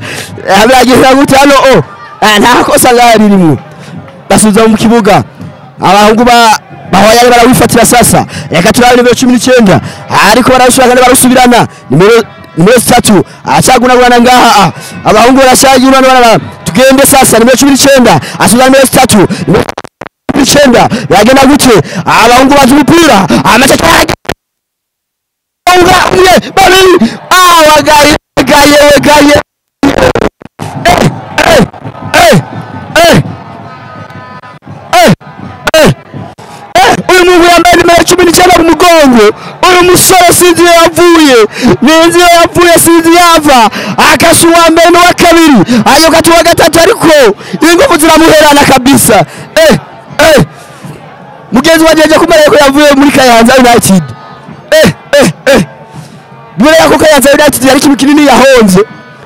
biragenda gute hano nta kosa ngaha ririmwo. Basubiza mu kibuga abahungu ba Royal barawifatira sasa. Reka turabe nimero 19 ariko barashaka kandi barusubirana nimero 3 acagunagurana ngaha abahungu barashagirana barara tugende sasa nimero 19 asubiza nimero 3 nimero 19 yagenda gute abahungu bazi umupira amacha umwe babiri wagaye gaye uyu muntu yambaye nimero 19 mu mugongo uyu musore sinzi yavuye ninzi yavuye sinzi yava akasha uwa mbere n'uwa kabiri ayo gatu wa gatatu ariko ingufu ziramuherana kabisa. Mugenzi wajeje kumara ko yavuye muri Kayanza United. Bure yako Kayanza United yari ikintu kinini yahonze.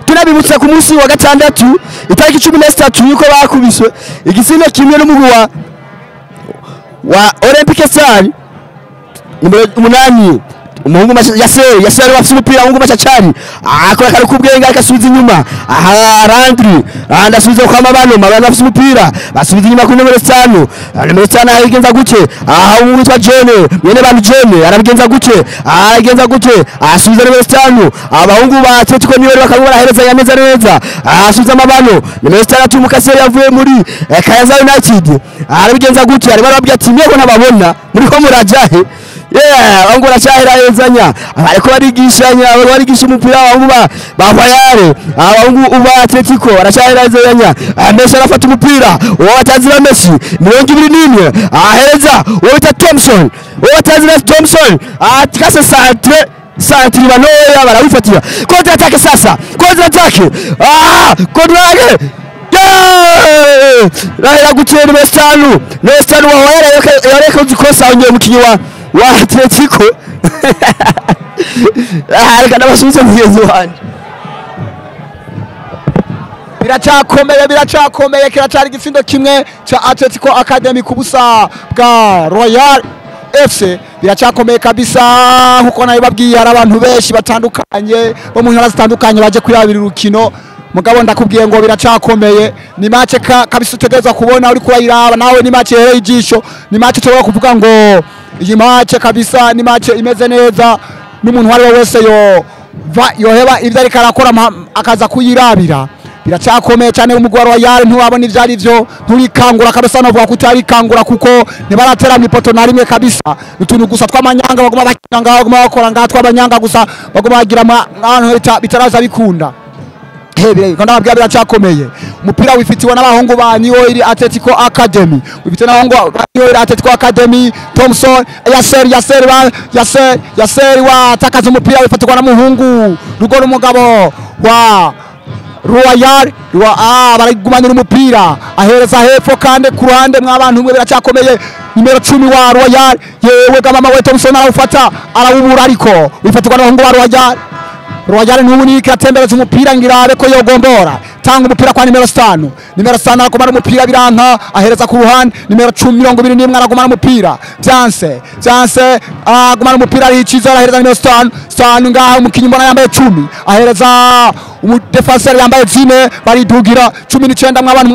Tunabibutsa ku munsi wa gatandatu itariki 13 yuko bakubiswe igitsina kimwe n'umugwi wa Olympic Star nimero 8 umuhungu Yaseri wafise umupira umuhungu machachari akora kare kubwenga akasubiza inyuma aha Landry andasubiza kwa mabano mabano afise umupira basubiza inyuma kuri nimero 5 nimero 5 abigenza gute aha uwitwa John mwene bantu John arabigenza gute aragenza gute asubiza nimero 5 abahungu ba Atletico niyo bakaba barahereza ya neza neza asubiza mabano nimero 6 mukaseri yavuye muri Kayanza United arabigenza gute arimo arababwira ati mweko nababona muri ko murajahe abahungu baracyaherahezanya ariko barigishanya barigisha umupira abahungu ba Royal abahungu ba Atletico baracyaherahezanya. Messi arafata umupira uwo batazira Messi 21 ahereza uwo bita Thompson uwo batazira Thompson atikase centre banoya barawifatira contre attaque sasa contre attaque contre attaque rahera gutera nimero 5 nimero 5 wa Royal yareka ikosa onye umukinyi wa Atletico. Reka ndabasubize mugenzi wanje. Biracakomeye kiracari igitsindo kimwe cha Atletico Academy kubusa bwa Royal FC. Biracakomeye kabisa nkuko nabibabwiye hari abantu benshi batandukanye bo mu ntara zitandukanye baje kwirabira urukino. Mugabo ndakubwiye ngo biracakomeye ni match kabisa utegerezwa kubona uri kurayiraba nawe ni match yereye ijisho ni match ushobora kuvuga ngo iyi match kabisa ni match imeze neza n'umuntu wari wese yoheba ibyo ariko arakora akaza kuyirabira. Biracakomeye cyane umugwi wa Royal ntiwabona ivyo ari byo nturikangura kabisa novuga kutarikangura kuko ntibaratera mu ipoto na rimwe kabisa. Utuntu gusa tw'amanyanga baguma bakina ngaho baguma bakora ngaho tw'abanyanga gusa baguma bagira ahantu bitaraza bikunda. Hebire kandi ababwira biracakomeye. Umupira wifitiwe n'abahungu ba New Oil Atletico Academy, wifitiwe n'abahungu ba New Oil Atletico Academy. Thompson, Yasser, Yasser wa Yasser, Yasser watakaza umupira, wifatirwa n'umuhungu rugo n'umugabo wa Royal wa barigumanira umupira, ahereza hepfo kandi ku ruhande mw'abantu mwe biracyakomeye. Nimero 10 wa Royal, yewe gamama we Thompson arawufata arawubura, ariko wifatirwa n'abahungu ba Royal. Royal n'ubunike atembereza umupira ngirabe ko yogombora, tanga umupira kwa nimero 5. Nimero 5 aragumana umupira biranka, ahereza ku ruhande nimero 10 21 aragumana umupira, Byanse Byanse agumana umupira arikiza, ahereza nimero 5 5 ngaha umukinyi mbona yambaye 10, ahereza umudefenseur yambaye 10, baridugira 19 mw'abantu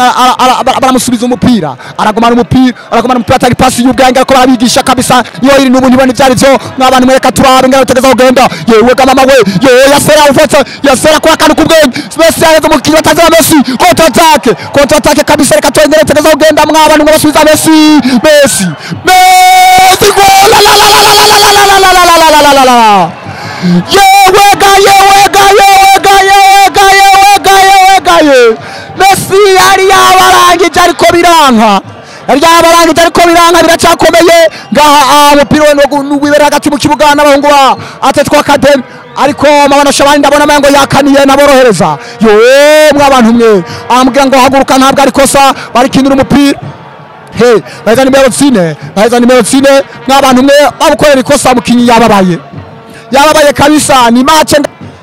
baramusubiza umupira, aragumana umupira, aragumana umupira, atari pasi y'ubwenge ariko barabigisha kabisa. Yo iri n'ubu ntibone byari byo mw'abantu mwereka turabe ngara utegeza kugenda. Yewe gamama we, yewe Yasera ufata, Yasera kwa kantu kubwenge, Messi areza umukinyi batazira Messi, contre attaque, contre attaque kabisa, reka twengere tegeza kugenda mw'abantu ngo basubiza Messi, Messi, Messi goal la la la la la la la la la la la la la la. Yewe ga yewe ga yewe ga yewe ga yewe ga yewe ga ye. Messi yari yabarangije ariko biranka, yari yabarangije ariko biranka, biracakomeye ngaha. Umupira we wibera hagati mu kibuga n'abahungu ba Atletico Academy, ariko mabano Shabani ndabona ngo yakaniye naborohereza. Yo mwabantu mwe, ambwira ngo haguruka ntabwo ari kosa, barikinira umupira. He baheza nimero 4, baheza nimero 4 mwabantu mwe, babukorera ikosa mukinyi yababaye, yababaye kabisa. Ni match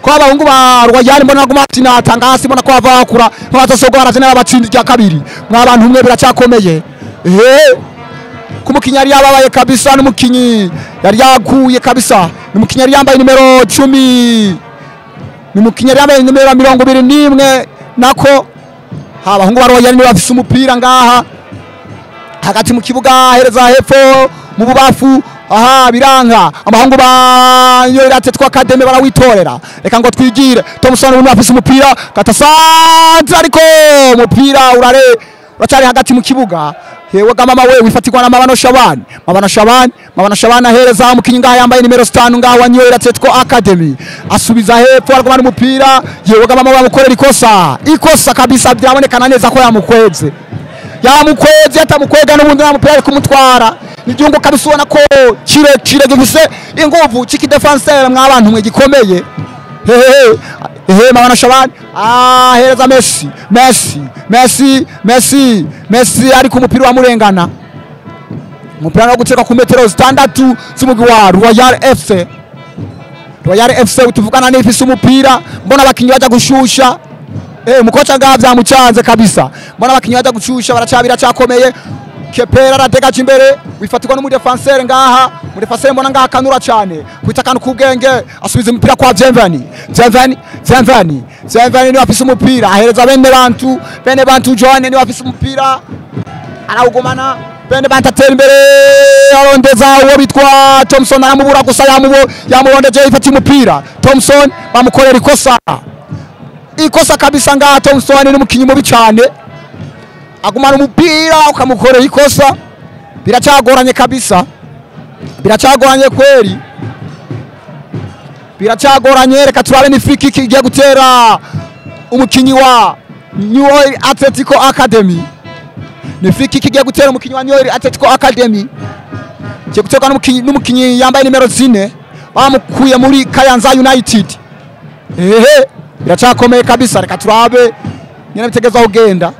ko abahungu ba Royal mbona guma tinatanga hasi, mbona ko bava bakura nk'abatasogora barazana abatsinzi rya kabiri mwabantu mwe, biracyakomeye. Kumukinyi yari yababaye kabisa, n'umukinyi yari yaguye kabisa, n'umukinyi yari yambaye nimero 10, n'umukinyi yari yambaye nimero 21 nako. Abahungu ba Royal ni bafise umupira ngaha hagati mu kibuga, ahereza hepfo mu bubafu, aha biranka abahungu ba New Oil Atletico Academy barawitorera. Reka ngo twigire Thompson ubu afise umupira kata centre, ariko umupira urare uracari hagati mu kibuga. Hewe gamama we wifatirwa na Mabano Shabani, Mabano Shabani, Mabano Shabani ahereza umukinyi ngaha yambaye nimero 5 ngaha wa New Oil Atletico Academy, asubiza hepfo aragumana umupira. Yewe gamama we amukorera ikosa, ikosa kabisa, byabonekana neza ko yamukweze, yamukweze atamukwega n'ubundi namupira ari kumutwara. Igihugu kabisa ubona ko kirekire gifise inguvu ciki defenseur mwabantu mwe gikomeye. Hehe hehe Mabano Shabani ahereza Messi, Messi, Messi, Messi, Messi ariko umupira wamurengana. Umupira no guteka ku metero 6 z'umugwi wa Royal FC. Royal FC utuvugana n'ifise umupira, mbona abakinyi baja gushusha. Mukocha ngaha vyamucanze kabisa, mbona abakinyi baja gushusha, baracabira cyakomeye. Kepera aratega imbere, wifatirwa n'umudefenseur ngaha, umudefenseur mbona ngaha kanura cyane kwita kantu kubwenge, asubiza umupira kwa Jemvani, Jemvani, Jemvani, Jemvani ni afise umupira, ahereza bene bantu, bene bantu John ni afise umupira, arawugumana bene bantu atera imbere, arondeza uwo bitwa Thompson aramubura gusa, yamurondeje ifata umupira Thompson bamukorera ikosa, ikosa kabisa ngaha. Thompson ni umukinyi mubi cyane, agumana umupira ukamukorera ikosa, biracyagoranye kabisa, biracyagoranye kweri, biracyagoranye. Reka turabe ni free kick igiye gutera umukinyi wa New Oil Atletico Academy, ni free kick igiye gutera umukinyi wa New Oil Atletico Academy, igiye guterwa n'umukinyi yambaye nimero 4 bamukuye muri Kayanza United. Ehe biracyakomeye kabisa, reka turabe nyine bitegeza kugenda.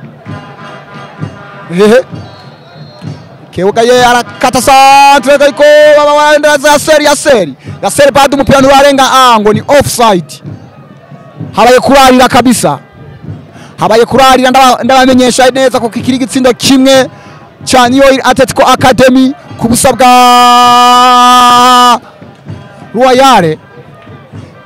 Ehe Kewuga ye arakata centre ariko babaendaza Yasser, Yasser, Yasser bado umupira nturarenga, ngo ni offside. Habaye kurarira kabisa, habaye kurarira. Ndabamenyesha neza ko kikiri igitsindo kimwe cha New Oil Atletico Academy ku busa bwa Royal.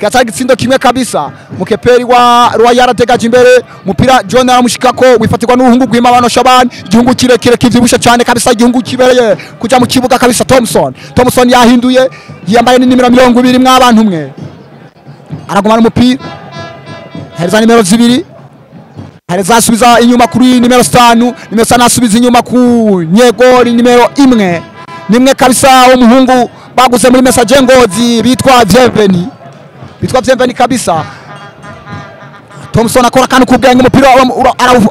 Gatari gitsindo kimwe kabisa. Mukeperi wa Royal ategaje imbere, umupira John aramushikako, wifatirwa n'uruhungu rw'Imabano Shabani, igihungu kirekire kivyibusha cyane kabisa, igihungu kibereye kuja mu kibuga kabisa. Thompson, Thompson yahinduye, yambaye ni nimero 20 mwabantu mwe, aragumana umupira, hereza nimero 2, hereza asubiza inyuma kuri nimero 5, nimero 5 asubiza inyuma ku nyegori nimero 1 nimwe kabisa, umuhungu baguze muri Message Ngozi bitwa Bienveni, bitwa Bienveni kabisa. Thompson akora kandi kubwenge umupira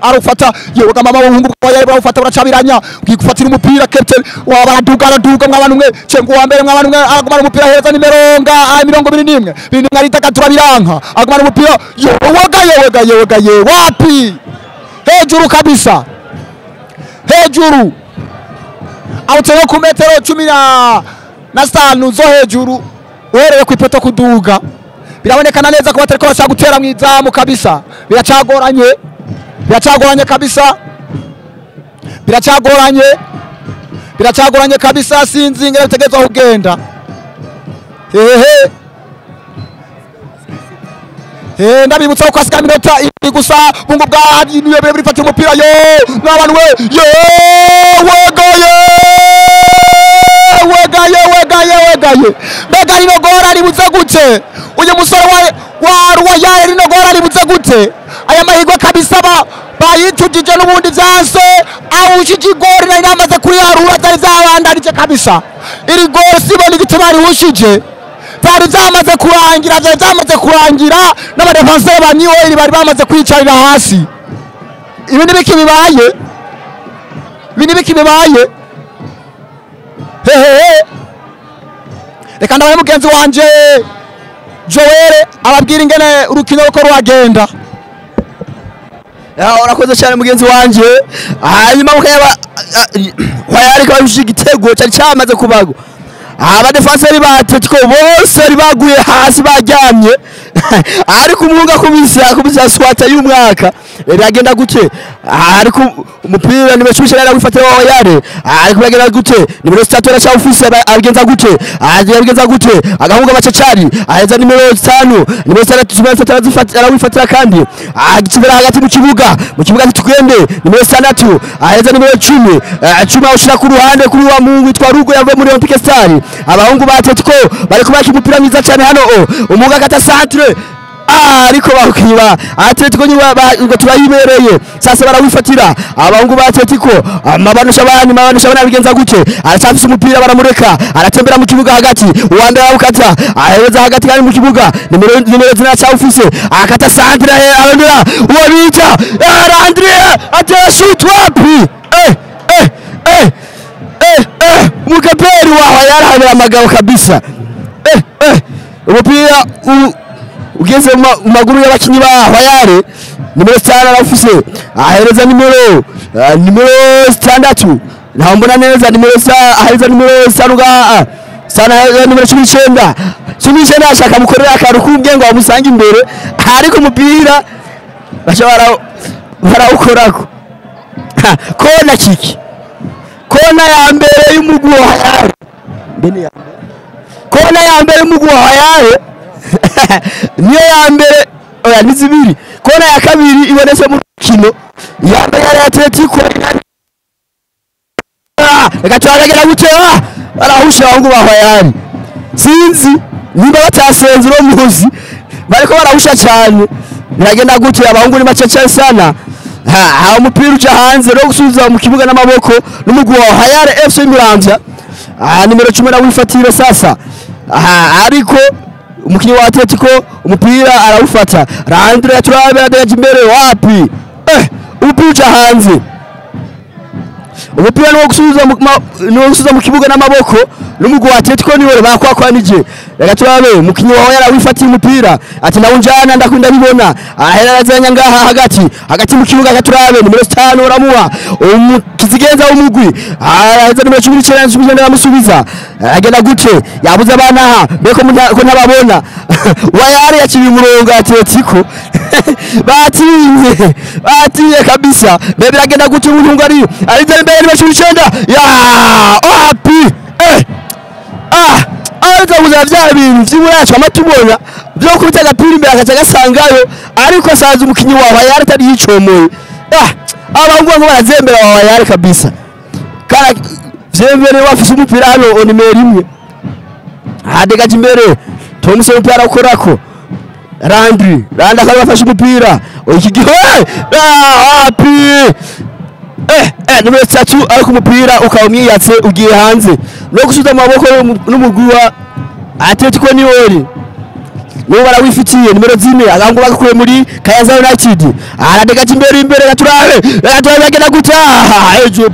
arawufata yewe mama w'umuhungu wa barawufata baracabiranya gufatira umupira captain wa baraduga araduga mw'abantu mwe cengo wa mbere mw'abantu mwe aragumana umupira heza nimero nga 21 21 aritakatura biranka agumana umupira yewe gaye wapi hejuru kabisa hejuru awuteye ku metero 15 zo hejuru uhereye ku ipoto kuduga birabonekana neza ko batariko bashaka gutera mu izamu kabisa biracagoranye kabisa biracagoranye kabisa sinzi ingene bitegezwa kugenda hehe ndabibutsa ko asigaye iminota ibiri gusa bungu bwa niyo biri umupira yo mwabantu we yo wegaye mbega rino gora ribuze gute uyu musore wa Royal rino gora ribuze gute aya mahirwe kabisa bayitujije n'ubundi vyanse awushije igori nari namaze kuriharura zari zabandanije kabisa iri gori sibona igituma riwushije byari byamaze kurangira n'abadefanseri ba New Oil bari bamaze kwicarira hasi ibi nibiki bibaye hehehe reka ndabaye mugenzi wanje Joel ababwira ingene urukino ruko rwagenda. Urakoze cyane mugenzi wanje hanyuma mukayaba wayari kabishije igitego cyari cyamaze kubagwa abadefanseri ba Atletico bose baguye hasi bajyamye ariko umuhungu akubise swata y'umwaka biragenda gute ariko umupira ni bashushe rero wifatira wa Yare ariko biragenda gute nimero 3 arashawufise abigenza gute abigenza gute agahunga bacacari aheza nimero 5 nimero 6 arawifatira kandi agikibera hagati mu kibuga tukende nimero 6 aheza nimero 10 10 awushira ku ruhande kuri wa muhungu witwa Rugo yavuye muri Olympic Star abahungu ba Atletico bari kubaka umupira mwiza cyane hano umuhungu akata centre ariko bakiba Atletico nywa ngo turayibereye sasa barawifatira abahungu ba Atletico amabanusha abana bigenza gute arasafisha umupira baramureka aratembera mu kibuga hagati uwanda awukata aheza hagati kandi mu kibuga nimero 9 cyawufise akata centre arondera uwo bita Andrea atera shoot wapi mukaperi waho yarahabera amagabo kabisa umupira ugeze mu maguru y'abakinyi ba Royal nimero 5 arafise ahereza nimero 6 ntambona neza nimero 6 ahereza nimero 5 ga sana nimero 19 19 ashaka mukorera akaru kubwe ngo amusange imbere ariko umupira bacha barawukorako kona kiki kona ya mbere y'umugwi wa Royal mbene ya kona ya mbere y'umugwi wa Royal niyo ya mbere oya ni zibiri kona ya kabiri ibonetse mu rukino ya mbere ya Atletico gatwaragera gute barahusha abahungu ba Royal sinzi nimba batasenze uno muzi bariko barahusha cyane biragenda gute abahungu ni make sana ha umupira uja hanze no gusubiza mu kibuga n'amaboko n'umugwi wa Royal FC Muramvya nimero 10 nawifatira sasa ariko umukinyi wa Atletico umupira arawufata Randre turabe adaje imbere wapi umupira uja hanze umupira no gusubiza mu kibuga n'amaboko n'umugwi wa Atletico niwe bakwakwanije reka turabe umukinyi wawe yarawifatiye umupira ati ndawunjana ndakunda bibona ahera arazanya ngaha hagati mu kibuga reka turabe nimero 5 uramuha umukizigenza w'umugwi aheza nimero 19 aramusubiza agenda gute yabuze abana aha mbeko ko ntababona wayari yaciye umurongo Atletico batinye kabisa mbere biragenda gute umuhungu ari imbere nimero 19 ya wapi ariko kuza vya bintu vy'iburacu amatubona byo kubita agapira imbere akaca gasangayo ariko asanze umukinyi wa Royal atari yicomoye abahungu ngo barazembera wa Royal kabisa kara vyembere wafise umupira hano nimero 1 adegaje imbere Thompson umupira arawukorako Randri akaba afashe umupira iki gihe wapi nimero 3 ariko umupira ukaba umwiyatse ugiye hanze no gusubiza amaboko n'umugwi wa Atletico Niori Nibo barawifitiye nimero 4 agango bagakuye muri Kayanza United. Aradega imbere imbere gaturabe. Gaturabe bagenda gutaha. Ejo.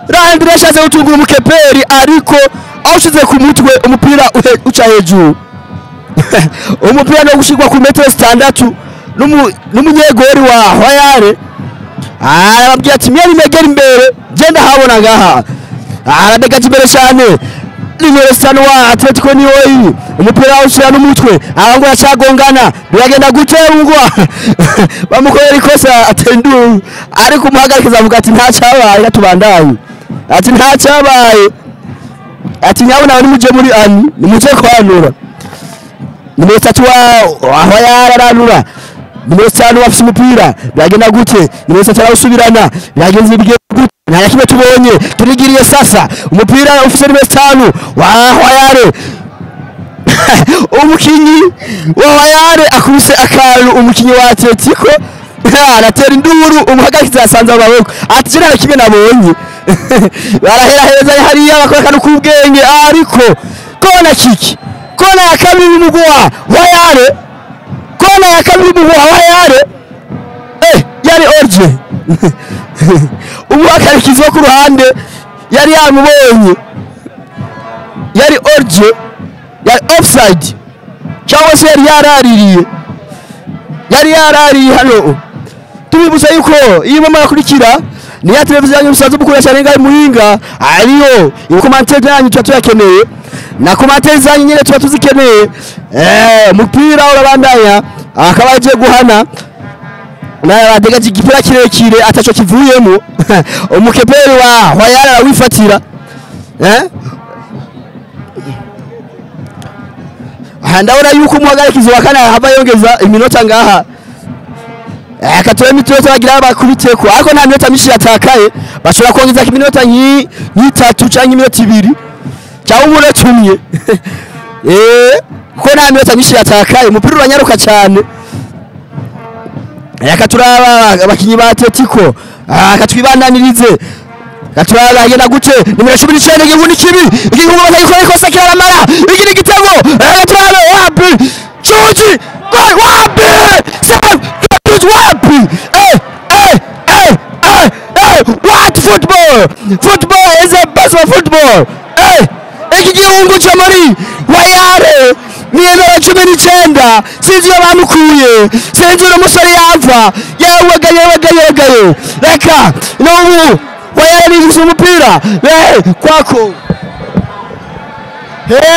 Randre yashatse gutungura umukeperi ariko awushize ku mutwe umupira uca hejuru. Umupira no gushirwa ku metero 6 n'umunyegori wa Royal. Arababwira ati mwe nimegera imbere genda habona ngaha. Aradega imbere cyane. Nimero 5 wa Atletico New Oil umupira awushira n'umutwe abango yacagongana biragenda guterungwa bamukorera ikosa atendu ariko umuhagarikiza avuga ati nta cyabaye gatubandaye ati nta cyabaye ati nyabona nimuje muri ani nimuje kwanura. Nimero 3 wa Royal aranura. Nimero 5 afite umupira biragenda gute? Nimero 3 arawusubirana biragenze bigenda gute? Nta kimwe tubonye turigiriye sasa umupira ufite nimero 5 wa Royal. Umukinyi wa Royal akubise akantu umukinyi wa Atletico aratera induru umuhagarikiza yasanze amaboko ati nta kimwe nabonye. Barahera heza hariya bakora akantu k'ubwenge ariko kona kiki kona ya kabiri umugwa Royal kona ya kabiri umugwa Royal yari orje umuhagarikizi wo ku ruhande yari yamubonye yari orje yari offside cyangwa se yari yaraririye hano. Tubibutsa yuko iyo mama yakurikira ni ya televiziyo yanyu musanzwe mukoresha renga Muhinga ariyo ikomantere yanyu tuba tuyakeneye na komantere zanyu nyine tuba tuzikeneye. Umupira urabandanya akaba agiye guhana naye badega igipira kirekire ataco kivuyemo. Umukeperi wa Royal arawifatira. Ndabona yuko umuhagarikizi wa kane hava yongeza iminota ngaha. Akatoye iminota bagira bakubiteko ariko nta minota myinshi yatakaye bashobora kongeza iminota nk'itatu canke iminota 2 cyangwa umunota umwe. Kuko nta minota myinshi yatakaye umupira uranyaruka cyane. Akaturaba abakinyi ba Atletico akatwibandanirize gaturaba agenda gute? Nimero 19 igihuni kibi igihungu batagikora ikosa kiraramara iki ni igitego. Gaturaba wapi Chuji gol wapi save wapi what football football is a best of football. Iki gihungu cyo muri Royal nimero 19 sinzi iyo bamukuye sinzi uno musore yava yewe reka n'ubu Royal ni umupira kwako.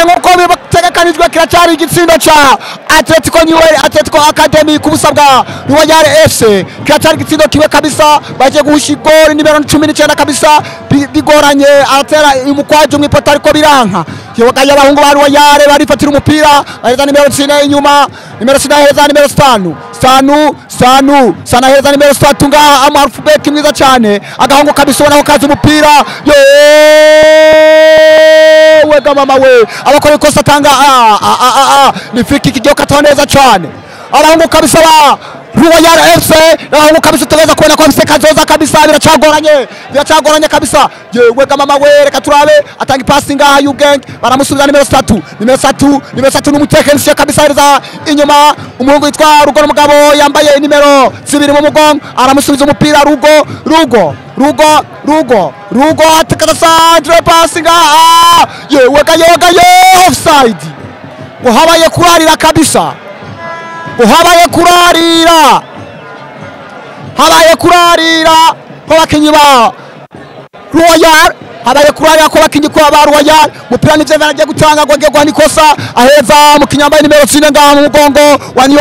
Nkuko bitegekanijwe kiracyari igitsindo ca Atletico New Atletico Academy ku busa bwa Royal FC kiracyari igitsindo kiwe kabisa bagiye guhusha igori nimero 19 kabisa bigoranye aratera umukwaje mwipota ariko biranka. Yewe abahungu ba Royal barifatira umupira baheza nimero 4 inyuma nimero 6 aheza nimero 5 Sanu sana heza nimero 3 ngaha amu alfabet mwiza cyane agahungu kabisa ubona ko kaza umupira yewe ga mama we abakora ikosa atanga ni free kick igiye kata neza cyane abahungu kabisa ba Royal FC abahungu kabisa tugeza kubona ko afise kazoza kabisa biracagoranye kabisa yewe ga mama we reka turabe atanga ipasi ngaha y'ubwenge baramusubiza nimero 3 nimero 3 nimero 3 n'umutekinisiye kabisa hereza inyuma umuhungu yitwa Rugo n'umugabo yambaye nimero 2 mu mugongo aramusubiza umupira Rugo atakata Sandre pasi ngaha yewe ga offside ngo habaye kurarira kabisa habaye kurarira ko bakinyi ba Royal habaye kurarira ko bakinyi ko ba Royal mupira ni Jeven agiye gutanga ngo agegwa nikosa aheza mu kinyambaye nimero 4 ngaha mu mugongo wa New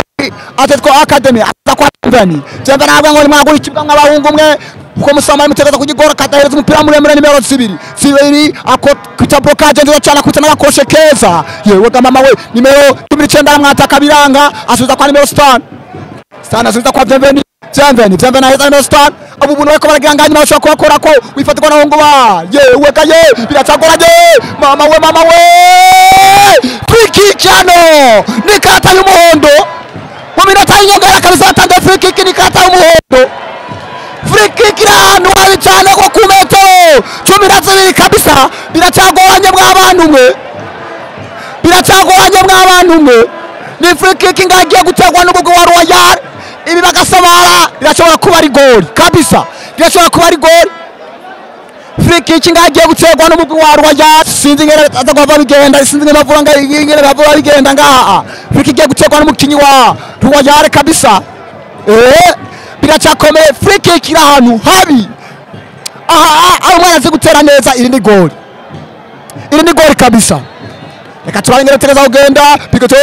Atletico Academy aza kwa Jeven Jeven nabwo ngo nimwagura ikibuga nk'abahungu mwe uko musama mutegeza kugigora katahereza umupira muremure nimero 2 akita blocage nziza cyane akubita n'abakoshe keza yewe ga mama we nimero 19 aramwataka biranga asubiza kwa nimero 5 asubiza kwa Jeven aheza nimero 5 abo buntu bariko baragira nganyuma bashobora kubakora ko wifatirwa n'abahungu ba yewe ga ye biracagoranye mama we free kick hano ni kata y'umuhondo mu minota y'inyongera kabisa batanze free kick ni kata y'umuhondo. Free kick ahantu habi cyane ko ku metero 12 kabisa biracagoranye mw'abantu mwe. Biracagoranye mw'abantu mwe. Ni free kick ngagiye gutegwa n'umugwi wa Royal. Ibi bagasabara birashobora kuba ari goal kabisa. Birashobora kuba ari goal. Free kick ngagiye gutegwa n'umugwi wa Royal. Sinzi ngere aza kuva bigenda, sinzi ngere bavura ngere bavura bigenda ngaha. Free kick igiye gutegwa n'umukinyi wa Royal kabisa. Biracakomeye. Free kick iri ahantu habi. Aha aho umwana azi gutera neza, iri ni goal. Iri ni goal kabisa. Reka turabe ingene tegeza kugenda. Picoto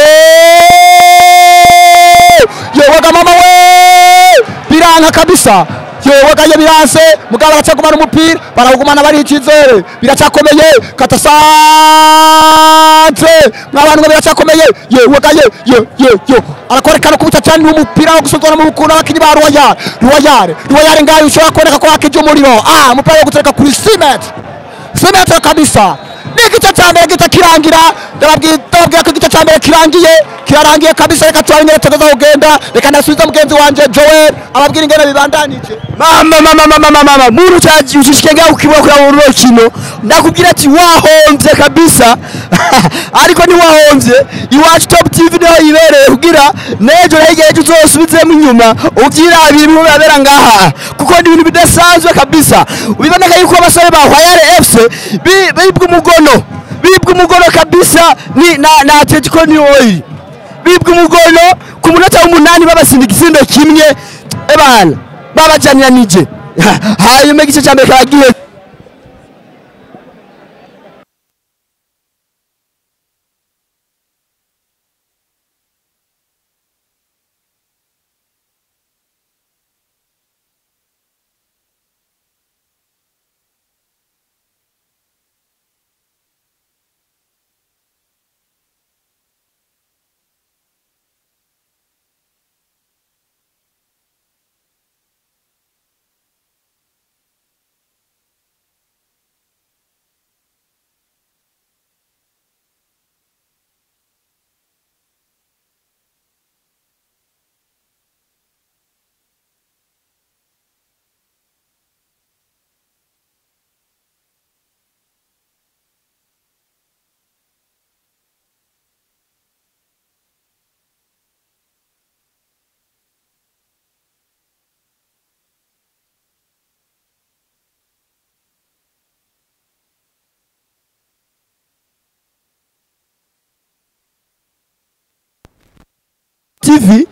yewe mama we, biranka kabisa. Yewe gaye biranse, mugabo aracagumana umupira, barawugumana bari icyizere. Biracakomeye kata centre mwabantu, biracakomeye. Yewe gaye ye ye yo arakorekana kubita cyane umupira wo gusozwa mu rukuna abakinyi ba Royal. Royal Royal ngayo ushobora kuboneka ko hakije umuriro. Umupira wo gutereka kuri cement cement kabisa. N'igice cya mbere gita kirangira, ndababwira ko igice cya mbere kirangiye, kirarangiye kabisa. Reka turabe ingene tugeza kugenda. Reka ndasubiza mugenzi wanje Joel ababwira ingene bibandanije. Mama mama mama mama mama, muntu ushishike ngaho ukibura kuri abo rukino, ndakubwira ati wahomvye kabisa. Ariko ni wahomvye, Iwacu Top TV niho yibereye kugira nejo hegeje uzosubizemo inyuma uvyirabira ibintu birabera ngaha, kuko ni ibintu bidasanzwe kabisa. Ubiboneka yuko abasore ba Royal FC bibwa umugono, bibwa umugono kabisa ni na Atletico New Oil. Bibwa umugono ku munota w'umunani babasinda igitsindo kimwe, ebana babajaniranije. Hanyuma igice cya mbere karagiye. TV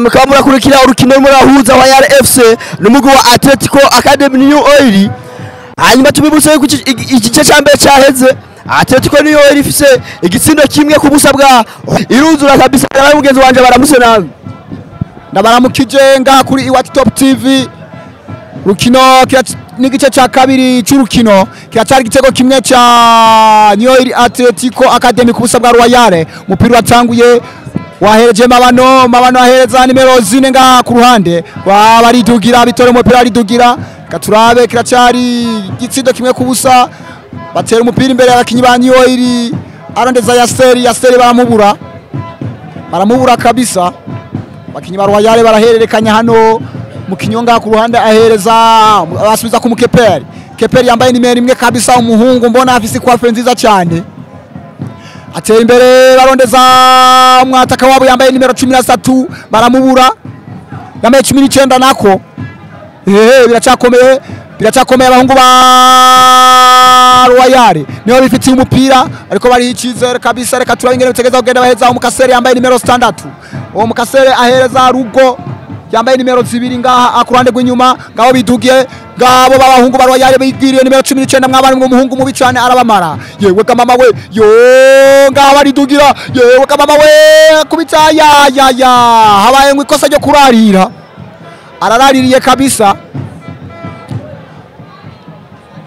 mukaba murakurikira urukino murahuza Royal FC n'umugwi wa Atletico Academy New Oil. Hanyuma tubibutse yuko igice cya mbere cyaheze Atletico New Oil ifise igitsindo kimwe ku busa bwa iruzura kabisa. Nawe mugenzi wanje baramuse nawe. Ndabaramukije ngaha kuri Iwacu Top TV. Rukino n'igice cya kabiri cy'urukino kiracyari igitego kimwe cya New Oil Atletico Academy ku busa bwa Royal. Umupira watanguye wahereje Mabano, Mabano ahereza nimero zine ngaha ku ruhande, baridugira bitore umupira aridugira. Katurabe kiracyari igitsindo kimwe ku busa. Batera umupira imbere y'abakinyi ba New Oil, arondeza Yaseri, Yaseri baramubura, baramubura kabisa. Abakinyi ba Royal barahererekanya hano, mukinyi ngaha ku ruhande ahereza asubiza ku mukeperi. Keperi yambaye nimero imwe kabisa, umuhungu mbona afise coiffure nziza cyane. Atera imbere barondeza umwataka wabo yambaye nimero 13 baramubura, yambaye 19 nako. Biracakomeye, biracakomeye. Abahungu ba Royal niho bifitiye umupira ariko bari icyizere kabisa. Reka turabe ingene bitegeza kugenda. Baheza umukasere yambaye nimero 6, uwo mukasere ahereza Rugo yambaye nimero 2 ngaha ku ruhande rw'inyuma. Ngabo bidugiye ngabo babahungu ba Royal bigiriye nimero 19 mwabari ngo umuhungu mubi cyane arabamara. Yewe ka mama we, yo ngabo aridugira. Yewe ka mama we kubita ya ya ya, habaye ngo ikosa ryo kurarira, araraririye kabisa.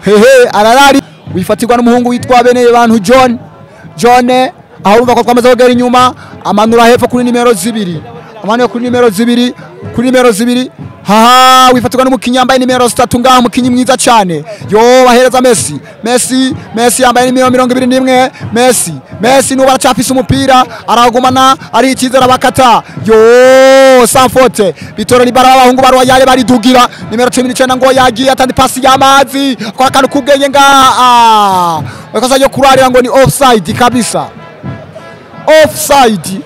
Hehe ararari wifatirwa n'umuhungu witwa bene bantu John. John aho urumva ko twamaze kugera inyuma, amanura hepfo kuri nimero 2, amanura kuri nimero 2, kuri nimero 2. Haha wifatirwa n'umukinyi yambaye nimero 3 ngaha, umukinyi mwiza cyane. Yo bahereza Messi, Messi, Messi yambaye nimero 21. Messi, Messi nuba aracafise umupira aragumana ari icyizere abakata. Yo Sanfote bitoro ni bara abahungu ba Royal baridugira. Nimero 19 ngo yagiye atandi pasi y'amazi akora akantu kubwenge ngaha, ikosa ryo kurarira ngo ni offside kabisa. Offside,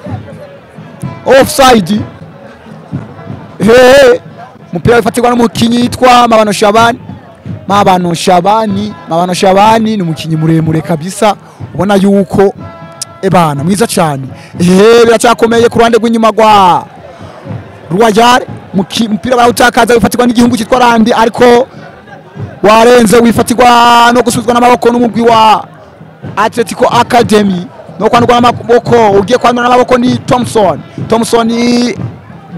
offside. Hehe, umupira wifatirwa n'umukinyi yitwa Mabano Shabani. Mabano Shabani, Mabano Shabani ni umukinyi muremure kabisa, ubona yuko ebana mwiza cyane. Ehe, biracyakomeye ku ruhande rw'inyuma rwa Royal, umupira barawutakaza, wifatirwa n'igihungu cyitwa Randi, ariko warenze, wifatirwa no gusubizwa n'amaboko n'umugwi wa Atletico Academy. No kwandurwa n'amaboko, ugiye kwandura n'amaboko ni Thompson. Thompson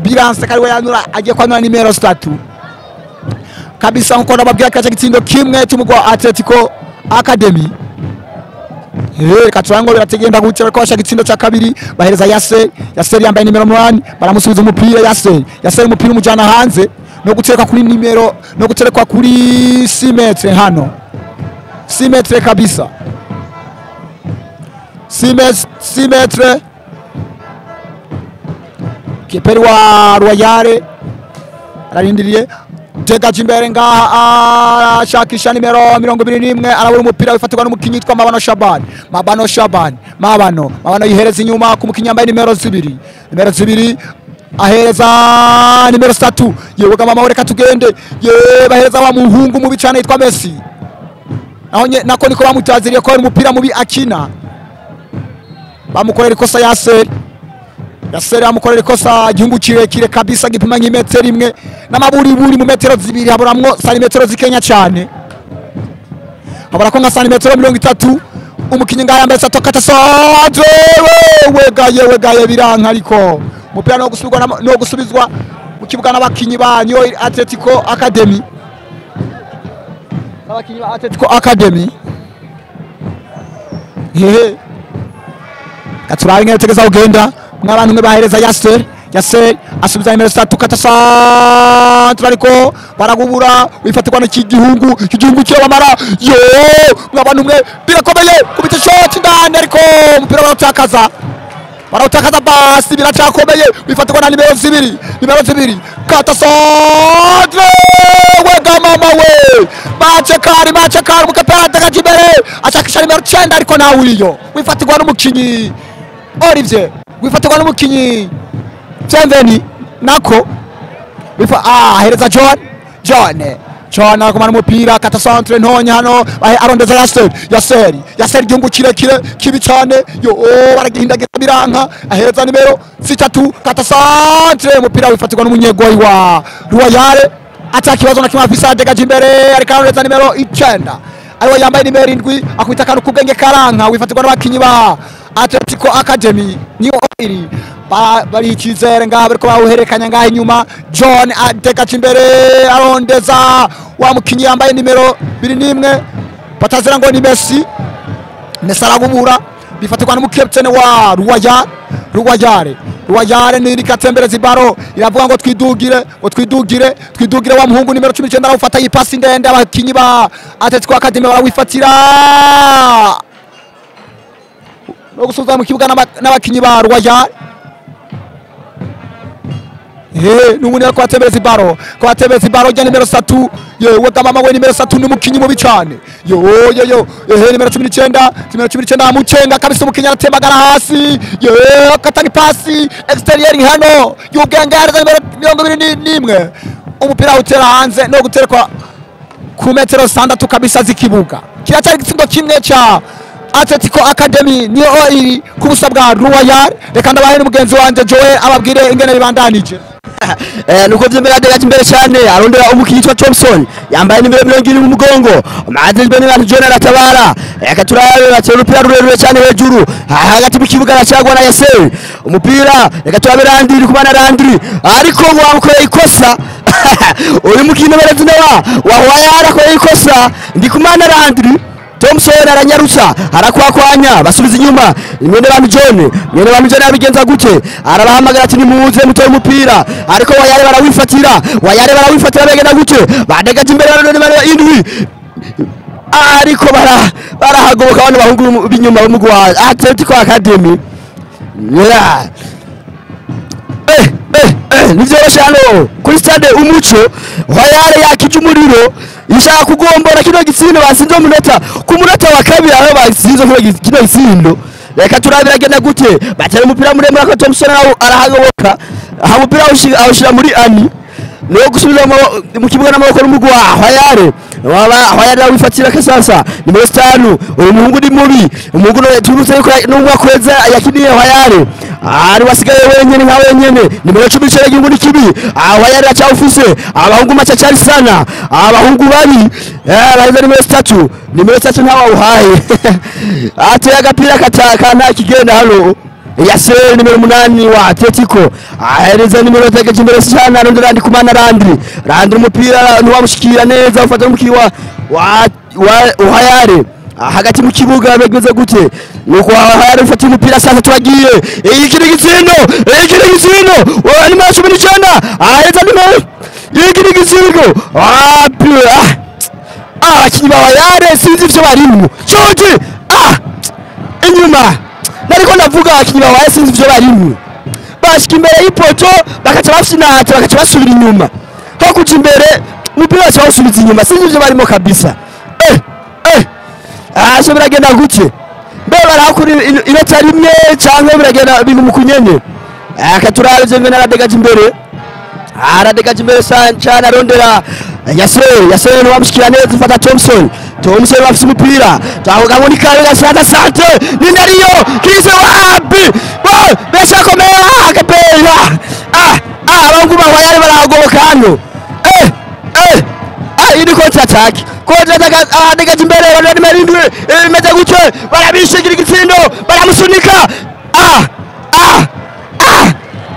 biranse kariwe yanura, agiye kwandura nimero 3 kabisa. Nkuko nababwira, kiraca gitsindo kimwe cy'umugwi wa Atletico Academy. Reka turango birategenda gutya, bariko bashaka igitsindo cya kabiri, bahereza Yase. Yase yambaye nimero 8, baramusubiza umupira Yase. Yase umupira umujyana hanze no gutereka kuri nimero, no guterekwa kuri 6 metre hano, 6 metre kabisa, 6 metre, 6 metre. Keperi wa Royale ararindiriye, Degaje imbere ngaha, ashakisha nimero 21, arabura umupira, wifatirwa n'umukinyi yitwa Mabano Shabani. Mabano Shabani, Mabano, Mabano yihereza inyuma ku mukinyi yambaye nimero 2, nimero 2 ahereza nimero 3. Yewe ga mama, reka tugende. Ye bahereza wa muhungu mubi cyane yitwa Messi, naho nako niko bamutaziriye ko ari umupira mubi akina. Bamukorera ikosa Yaseri. Yaseri amukorera ikosa, igihungu kirekire kabisa gipima nk'imetero imwe n'amaburiburi, mu metero 2 haburamwo santimetero zikenya cyane, habura ko nka santimetero 30. Umukinyi ngaha yambaye sato kata sadre, wewe gaye, we gaye, biranka, ariko umupira no gusubirwa no gusubizwa mu kibuga n'abakinyi ba New Atletico Academy, n'abakinyi ba Atletico Academy. Hehe, katurabe ingene tegeza kugenda. Mwabantu mwe, bahereza Yasser. Yasser asubiza nimero 3, kata centre, ariko baragubura, wifatirwa n'iki gihungu, iki gihungu kirabamara. Yo mwabantu mwe, birakomeye, kubita shot ndani, ariko umupira barawutakaza, barawutakaza. Basi biracyakomeye, wifatirwa na nimero 2, nimero 2, kata centre, wega mama we, mace kari, mace kari, mukapera atakaje imbere, ashakisha nimero 9, ariko nawe uriyo, wifatirwa n'umukinyi Olivier, wifatirwa n'umukinyi Bienveni nako wifa ahereza John. John, John arakomana umupira, kata centre ntonya hano, arondeza Yasser. Yasser, Yasser, igihungu kirekire kibi cyane, yo baragihindagira biranka, ahereza nimero 3, kata centre, umupira wifatirwa n'umunyegori wa Royal, ata kibazo na kimwe afisa. Adegaje imbere, ariko arondeza nimero 9, ariwe yambaye nimero 7, akubita akantu k'ubwenge karanka, wifatirwa n'abakinyi ba Atletico Academy. Niyo iri bari icyizere ngaha, bariko bawuhererekanya ngaha inyuma. John adegaje imbere, arondeza wa mukinyi yambaye nimero 21, batazira ngo ni Messi. Messi aragubura, bifatirwa n'umukapitene wa Royal. Royal, Royal ni rikatembereza ibaro, iravuga ngo twidugire, ngo twidugire, twidugire. Wa muhungu nimero 19 arawufata, yipasi ndende, abakinyi ba Atletico Academy barawifatira no gusubiza mu kibuga n'abakinyi ba Royal. N'ubundi ariko atembereza ibaro, ko atembereza ibaro rya nimero 3. Yewe ga mama we, nimero 3 ni umukinyi mubi cyane. Yo yo yo, ehe, nimero 19, nimero 19 amucenga kabisa, umukinyi aratembagara hasi. Ye akatanga ipasi exterieur hano y'ubwenge, ahereza nimero 21, umupira utera hanze no guterekwa ku metero 6 kabisa z'ikibuga. Kiracyari igitsindo kimwe cya Atletico Academy niyo iri ku busa bwa Royal. Reka ndabahe n'umugenzi wanje Joel ababwire ingene bibandanije. Nuko vyemera, adegaje imbere cyane, arondera umukinyi witwa Thompson yambaye nimero 70 mu mugongo. Mazejwe n'abantu, John aratabara. Reka turabe, batera umupira rurerure cyane hejuru hagati mu kibuga, aracagwa na Yasser umupira. Reka turabe Landry, uri kubana Landry, ariko wamukoreye ikosa. Uyu mukinyi nimero 4 wa Royal arakoreye ikosa, Ndikumana Landry. Thompson aranyarutsa, arakwakwanya, basubiza inyuma mwene bantu John. Mwene bantu John abigenza gute? Arabahamagara ati nimuze mutore umupira, ariko Wayare barawifatira, Wayare barawifatira, begenda gute? Badegaje imbere, barone bara indwi, ariko barahagoboka bano bahungu b'inyuma b'umugwi wa Atletico Academy. Yeah. Nivyoroshe hano kuri stade Umuco. Wayare yakije umuriro, ishaka kugombora kino gitsindo batsinze umunota ku munota wa kabiri, aho batsinze kino gitsindo. Reka turabe biragenda gute. Batera umupira muremure ariko Thompson arahagoboka. Aha umupira awushira muri Ami. Niwo gusubiza mu kibuga n'amaboko n'umugwi wa Hwayare. Waba Hwayare wifatira kasasa. Nimero 5 uyu muhungu ni mubi. Umuhungu turutse yuko n'umwe akweza yakiniye Hwayare. Ari wasigaye wenyene nka wenyene. Nimero 10 cyo gihugu ni kibi. Hwayare acawufise. Abahungu machachari sana. Abahungu babi. Bariza nimero 3. Nimero 3 ntawa uhaye. Ateye agapira kataka nta kigenda hano. Yasser nimero 8 wa Atletico ahereza nimero 3 imbere sana arondera ndi kumana Landry. Landry umupira ntiwamushikira neza ufata umukinnyi wa Hwayare hagati mu kibuga bigeze gute nuko Hwayare ufata umupira sasa twagiye iki ni gitsindo iki ni gitsindo wa nimero 19 ahereza nimero iki ni gitsindo abakinyi ba Hwayare sinzi ivyo barimo shoji inyuma nariko ndavuga abakinyi ba Hwayare sinzi ivyo barimo bashika imbere y'ipoto bakaca bafyinata bakaca basubira inyuma ho kuja imbere umupira baca bawusubiza inyuma sinzi ivyo barimo kabisa. So biragenda gute mbe barakuri inota rimwe canke biragenda bintu mukunyenye akaturare je ngena aradegaje imbere aradegaje imbere cyane arondera Yasser wamushikira neza ufata Thompson afise umupira taho ni kare gasata sante ni nariyo kize wapi besha komera akapera abahungu ba Hwayare barahagoboka hano ini counter attack adegaje imbere bari nimero 7 imeze gutyo barabishigira igitsindo baramusunika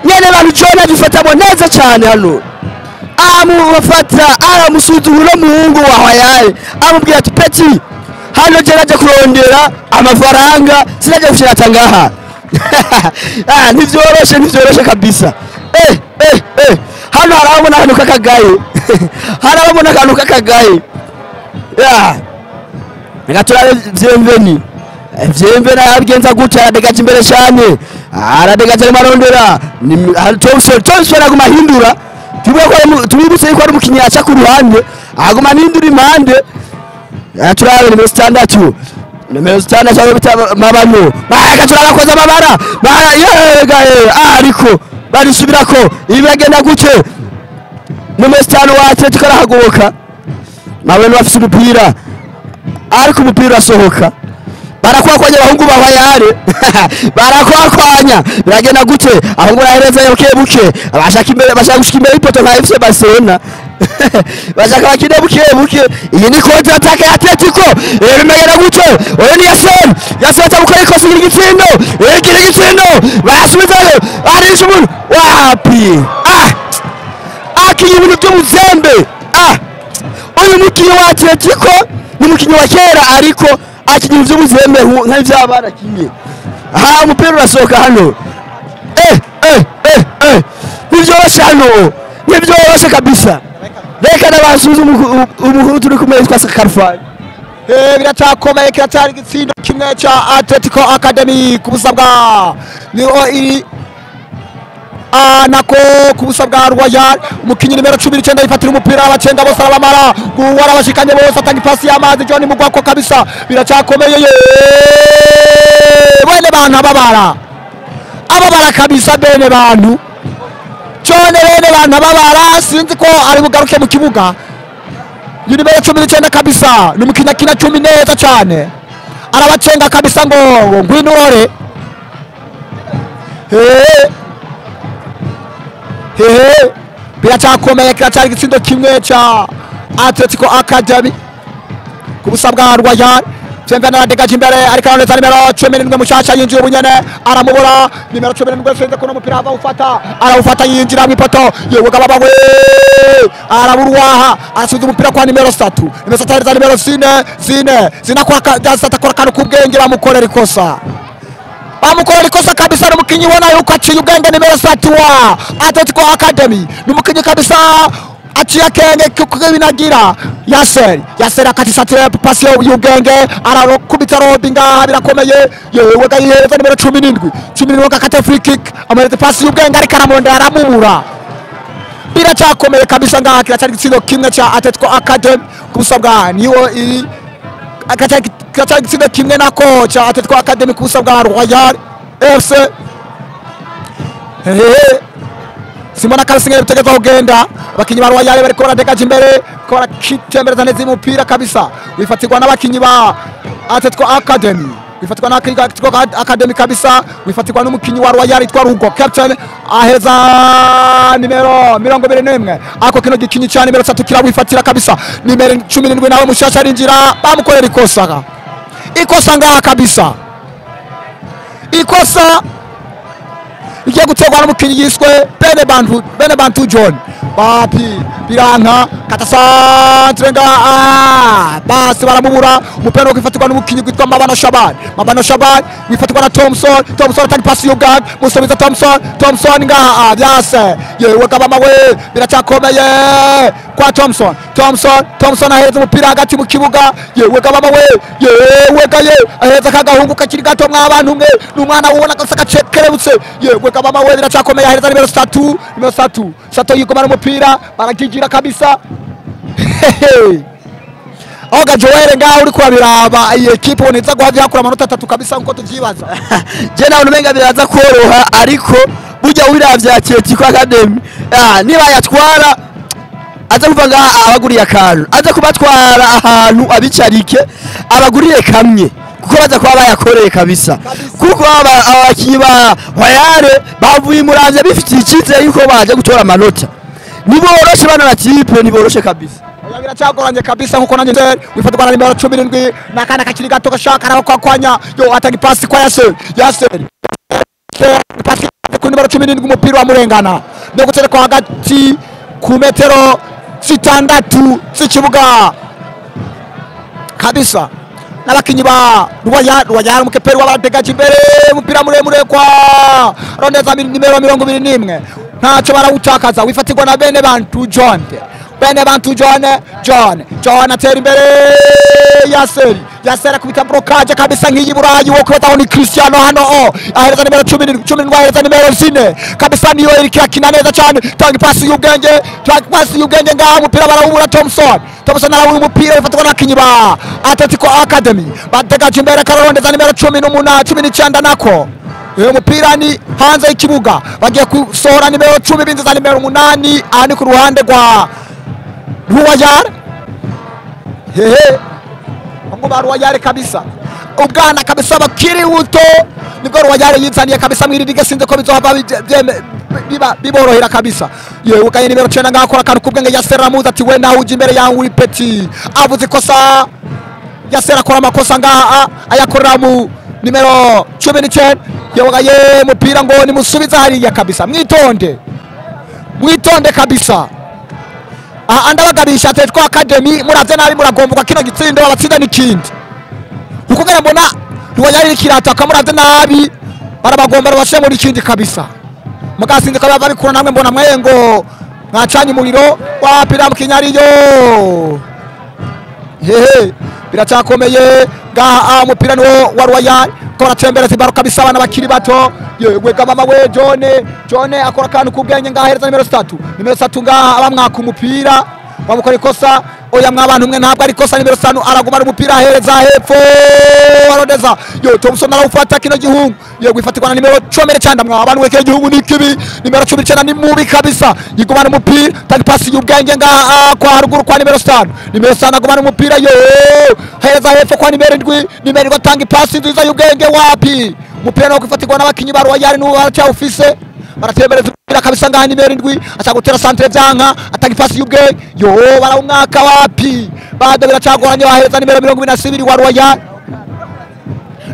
nyene bantu John abifatamo neza cyane hano amufata aramusuzugura muhungu wa Hwayare amubwira ati peti hano je naje kurondera amafaranga sinaje gushirata ngaha. Ntivyoroshe kabisa. Hano harabona akantu kakagaye harabona akantu kakagaye reka turabe Vyemveni abigenza gutya aradegaje imbere cyane aradegaje arimo arondera Thompson aguma ahindura tubibutse yuko ari umukinnyi aca ku ruhande aguma ahindura impande. Turabe nimero 6 nimero 6 aho bita Mabano turabakoza amabara yega ariko barisubirako ibagenda gutyo nimero 5 wa Atletico arahagoboka Mabano afise umupira ariko umupira urasohoka barakwakwanya abahungu ba Hwayare barakwakwanya biragenda gute ahungu rahereza buke buke abashaka imbere bashaka gushika imbere y'ipoto nka FC Barcelona bashaka bakine buke buke iyi ni counter attack ya Atletico bimegera gute oyo ni Yasser atabukora ikosa igitsindo igitsindo barasubizayo arisha umuntu wapi akinye ibintu by'umuzembe uyu mukinyi wa Atletico ni mukinyi wa kera ariko akinye ivy'ubuzembe nk'ivy'abana kinye umupira urasohoka hano ntivyoroshe hano ntivyoroshe kabisa reka n'abasuze umuhungu turi kumwe yitwa Karfani. Biracakomeye kiracyari igitsindo kimwe ca Atletico Academy ku busa bwa niho iri nako ku busa bwa Royal. Umukinyi nimero 19 yifatira umupira abacenga bose arabamara guwara abashikanye bose atanga ipasi y'amazi John Mugwako kabisa biracakomeye bene bantu ababara kabisa bene bantu John bene bantu ababara sinzi ko ari bugaruke mu kibuga. Nimero 19 kabisa ni umukinyi akina 10 neza cyane arabacenga kabisa ngo ngwinore biracakomeye kiracyari igitsindo kimwe ca Atletico Academy ku busa bwa Royal. Vyemveni aradegaje imbere ariko arondeza nimero 17 mushasha yinjiye ubunyene aramubura nimero 17 sinzi kuno umupira awufata arawufata yinjira mu ipoto yewe gababa we araburwaha asubiza umupira kwa nimero 3 nimero 3 ahereza nimero 4 zina kwa akora akantu k'ubwenge bamukorera ikosa kabisa. N'umukinyi ubona yuko aciye ubwenge nimero 3 wa Atletico Academy n'umukinyi kabisa aciye akenge kuko binagira Yasser akatisatira pasi y'ubwenge arakubita robi ngaha birakomeye yewe gayihereza nimero 17 akata free kick amuhereza pasi y'ubwenge ariko aramondera aramubura biracakomeye kabisa ngaha kiracyari igitsindo kimwe ca Atletico Academy ku busa bwa niwo iri Kiracyari igitsindo kimwe nako cya Atletico Academy ku busa bwa Royal FC. Hehe, simbona kabisa ingene bitegezwa kugenda. Abakinyi ba Royal bariko baradegaje imbere ko barakitembereza neza umupira kabisa, wifatirwa n'abakinyi ba Atletico Academy, wifatirwa na Atletico Academy kabisa, wifatirwa n'umukinyi wa Royal yitwa Rugo captain, aheza nimero 21. Ako kino gikinyi cya nimero 3 kirawifatira kabisa. Nimero 17 nawe mushasha arinjira, bamukorera ikosa, ikosa ngaha kabisa, ikosa igiye guterwa n'umukinyi yiswe Bene Bantu John. Bapi biranka kata centre nga basi baramubura. Umupira wifatirwa n'umukinyi witwa Mabano Shaban. Mabano Shaban wifatirwa na Thompson. Thompson atanga pasi y'ubwag, musubiza Thompson. Thompson nga byase yewe kabama we, biracyakomeye kwa Thompson. Thompson aheza umupira hagati mu kibuga, yewe kabama we, yewe gaye aheza kagahungu kakiri gato mwabantu mwe, n'umwana ubona gasa gacekerebutse, yewe kabama we, biracyakomeye aheza nimero 3, nimero 3 Sato yigomana umupira barakigira kabisa. Oga Joel ngaho uri kurabiraba iyi equipe uboneza guhavya hakura amanota 3 kabisa nkuko tuvyibaza. Je nawe umenga biraza koroha, ariko burya wiravye Atletico Academy niba yatwara aza kuva ngaha abaguriye akantu, aza kubatwara ahantu abicarike abaguriye kamwe, kuko baza kuba bayakoreye kabisa, kuko abakinyi ba Royal bavuye Muramvya bifitiye icyizere yuko baje gutora amanota. Niboroshe bana batipe, niboroshe kabisa. Biracyagoranye kabisa nkuko nanjye wifatirwa na nimero 17 n'akana kakiri gato gashaka arako kwakwanya yo atanga ipasi kwa Yasser. Yasser pasi ku nimero 17, umupira wamurengana no gutereka hagati ku metero 6 z'ikibuga kabisa. N'abakinyi ba Royal umukeperi w'abadegaje imbere, umupira muremure kwa Rondeza nimero 21, ntacyo barawutakaza, wifatirwa na Bene Bantu John. Bene Bantu John, John atera imbere Yasser. Yasser akubita blocage kabisa nk'iyi Burayi wo kubataho ni Cristiano hano o ahereza nimero 17, ahereza nimero 4 kabisa, niyo Eric akina neza cyane, tanga ipasi y'ubwenge, tanga ipasi y'ubwenge ngaha umupira barawubura. Thompson arawubura umupira wifatirwa n'abakinyi ba Atletico Academy badegaje imbere kararondeza nimero 18, 19 nako. Uyu mupira ni hanze y'ikibuga, bagiye gusohora nimero 10 binjiza nimero 8, aha ni ku ruhande rwa Royal. Hehe, ngo ba Royal kabisa, ubwana kabisa bakiri buto nibwo Royal yizaniye kabisa mwirige, sinze ko bizohava biborohera kabisa. Yewe kaye nimero 9 ngakora akantu kubwenge Yasser Ramuza ati we nawe uje imbere yawe uri petit, avuze ikosa. Yasser akora amakosa ngaha ayakorera mu nimero 19. Yewe mupira ngo nimusubiza hariya kabisa, mwitonde mwitonde kabisa. Andabagabisha Atletico Academy muravye nabi muragomboka kino gitsindo abatsinda n'ikindi, kuko ngera mbona Royal ikirataka, muravye nabi barabagomba babashe muri ikindi kabisa. Mugasinze ko babikura namwe mbona mwengo mwacanye umuriro wapira mukinyariyo. Hehe, biracyakomeye ngaha umupira niwo wa Royal ko baratembereza ibaro kabisa abana bakiri bato. Yewe mama we John akora akantu kubwenge ngaha ahereza nimero 3, nimero 3 ngaha abamwaka umupira bamukora ikosa. Oya mwabantu mwe ntabwo ari ikosa, nimero 5 aragumana umupira ahereza hepfo arodeza yo Thompson arawufata kino gihungu, yego ifatirwa na nimero 19 mwabantu we kino gihungu ni kibi, nimero 19 ni mubi kabisa, yigumana umupira tanga pasi y'ubwenge ngaha kwa haruguru kwa nimero 5, nimero 5 agumana umupira yo hereza hepfo kwa nimero 7, nimero 7 atanga pasi nziza y'ubwenge wapi, umupira no kwifatirwa n'abakinyi ba Royal n'uwo aracyawufise, baratembereza umupira kabisa ngaha nimero 7 acha gutera centre byanka atanga ipasi y'ubwenge yo barawumwaka wapi, bado biracagoranye bahereza nimero 22 wa Royal.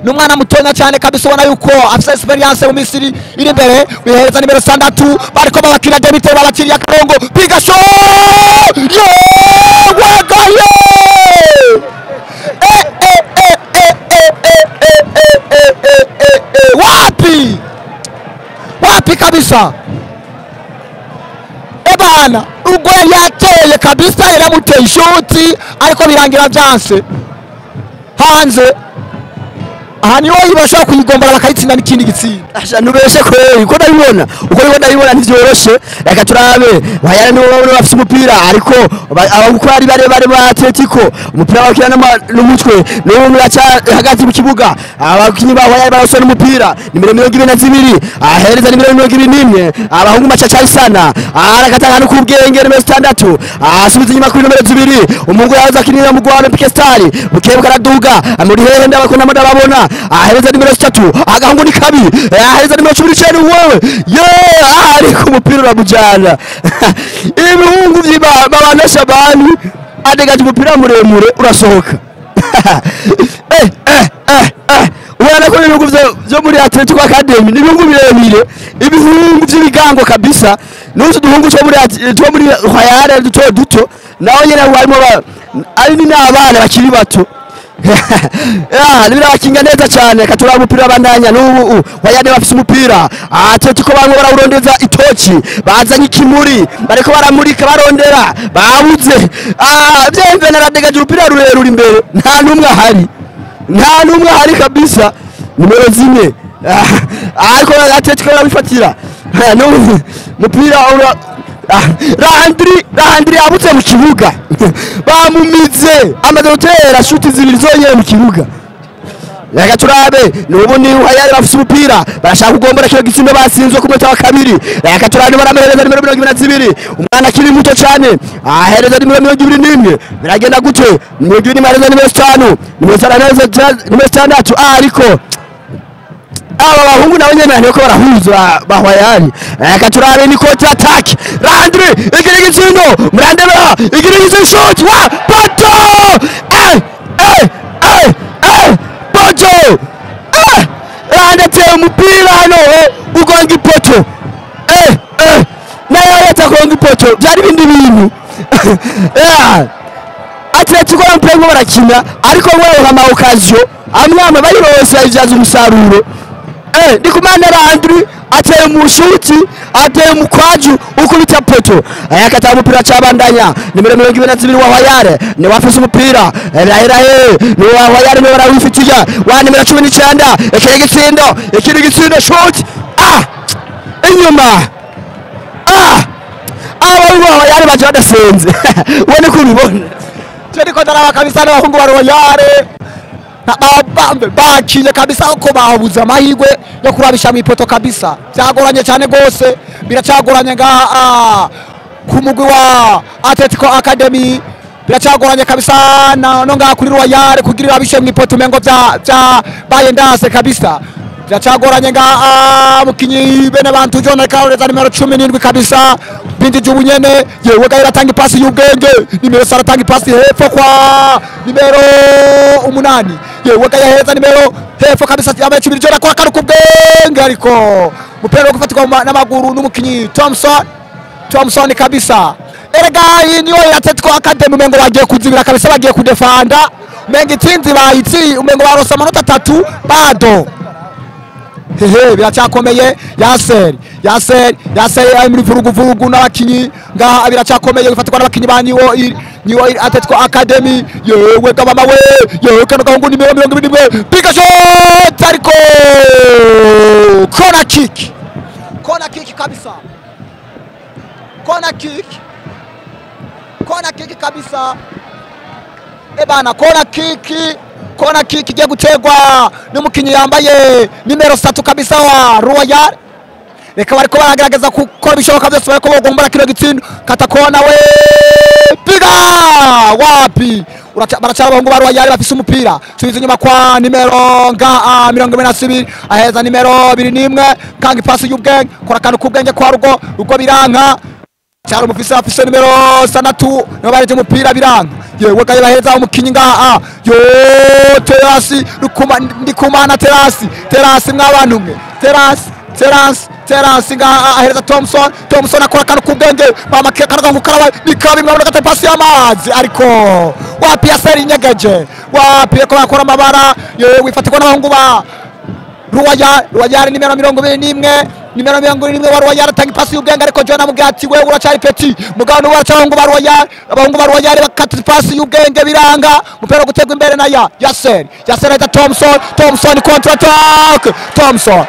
N'umwana mutonya cyane kabisa ubona yuko afite experience mu Misiri iri imbere, wihereza nimero 6 bariko babakira Demitero babakiriye akarongo piga shot yo wagaye wapi wapi kabisa. Ebana ubwo yari yateye kabisa, yaramuteye ishoti ariko birangira byanse hanze. Aha niho bashobora kuyigombora bakayitsinda n'ikindi gitsinda. Asha nubeshe kweli uko ndabibona, uko ndiko ndabibona ntivyoroshe. Reka turabe Wayare nibo babona bafise umupira, ariko abakora ari barebare ba Atletico, umupira bakina n'umutwe n'ubu muraca hagati mu kibuga. Abakinyi ba Wayare barasona umupira, nimero 22 ahereza nimero 21, abahungu machachari sana arakatanga no kubwenge nimero 6 asubiza inyuma kuri nimero 2, umuhungu yaza akinira mu Rwanda Pikestari bukebuka araduga amuri hehe ndabakona ndababona, ahereza nimero 3 agahungu ni kabi, ahereza nimero 19 wewe ye ariko umupira uramujana. Ibihungu by'abana Shabani adegaje umupira muremure urasohoka. Ubona ko ibihugu byo muri Atletico Academy ni ibihugu birebire, ibihugu by'ibigango kabisa. N'utu duhungu two muri Royal duto duto naho nyene barimo ari ni n'abana bakiri bato. Nibirabakinga neza cyane. Katura umupira bandanya n'ubu Wayane bafise umupira. Atletico bamwe barawurondeza itoki, bazanye ikimuri bariko baramurika barondera babuze. Byemve naradegaje umupira rurerure imbere, nta numwe ahari, nta numwe ahari kabisa. Nimero 4 ariko Atletico barabifatira n'ubu mupira ura Landry abutse mu kibuga, bamumize amaze gutera shuti zibiri zonyene mu kibuga. Reka turabe n'ubu ni Wayare bafise umupira, barashaka kugombora kino gitsindo batsinzwe ku munota wa kabiri. Reka turabe baramuhereza nimero 22, umwana akiri muto cyane ahereza nimero 21, biragenda gute? 21 ahereza nimero 5, nimero 6 ariko aba bahungu nabo nyene bariko barahuza ba Wayare. Reka turabe ni counter attack, Landry igira igitsindo, murandebera igira igitsindo, shot wa Pato Pato Landry umupira hano ugonga ipoto nayo yatagonga ipoto byari bindi bintu. Atletico bampengo barakina ariko baronka ama occasion amwe amwe bayironse ayivyaza umusaruro. Ndikumana Landry ateye umushuti, ateye umukwaju ukubita poto. Akata umupira cabandanya nimero 22 wa Wayare ni wafise umupira raherahe ni wa Wayare ni barawifitiya wa nimero 19 ikiri gitsindo shot inyuma aba Wayare baje badasenze ubone ko ubibona. Turiko ndaraba kabisa n'abahungu ba Royal bakinye kabisa ko babuze amahirwe yo kurabisha mu ipoto kabisa. Byagoranye cyane gose, biracagoranye ngaha ku mugwi wa Atletico Academy, biracagoranye kabisa no ngaha kuri Royal kugira irabishe mu ipoto umengo bya bayendase kabisa. Biracagoranye ngaha mukinyi bene bantu John Karoleza nimero 17 kabisa bindi jubunyene yewe gaira atanga ipasi y'ubwenge, nimero 6 atanga ipasi hepfo kwa nimero 8 yewe gayaheza nimero hepfo kabisa yambaye 10 John akora karuka ubwenge ariko mupira wo gufatirwa n'amaguru n'umukinyi Thompson kabisa. Erega iyi niyo Atletico Academy umengo bagiye kuzibira kabisa, bagiye kudefanda umengo itsinzi bayitsi umengo baronse amanota 3 bado. Hehe biracyakomeye. Yasser ari muri vurugu n'abakinyi ngaha biracyakomeye bifatirwa n'abakinyi ba Niwo Atletico Academy. Yewe gabama we yewe kano gahungu nimero 21 piga shot ariko corner kick kabisa, corner kick kabisa. Ebana corner kick igiye gutegwa n'umukinyi yambaye nimero 3 kabisa wa Royal. Reka bariko baragerageza gukora ibishoboka byose bariko bogombora kino gitsindo. Kata kona we piga wapi, baracara abahungu ba Royal bafise umupira, subiza inyuma kwa nimero nga 22 aheza nimero 21 kanga ipasi y'ubwenge, kora akantu k'ubwenge kwa rugo biranka cyaro mufise afise nimero 6 nibo bareje umupira biranka yewe gaye baheza umukinyi ngaha yo Terasi rukuma ndikumana Terasi mwabantu mwe Terasi ngaha ahereza Thompson akora akantu k'ubwenge mama karaga gukaraba nikabi mwabona gata pasi y'amazi ariko wapi yaseri inyegeje wapi ko bakora amabara yewe wifatirwa n'abahungu ba Royal nimero 21 nimero 21 wa Royal atanga ipasi y'ubwenge ariko John amubwira ati wewe uracari petit mugabo ni waracahungu ba Royal abahungu ba Royal bakata ipasi y'ubwenge biranga umupira gutegwa imbere na ya Yasser ahita Thompson contre attaque Thompson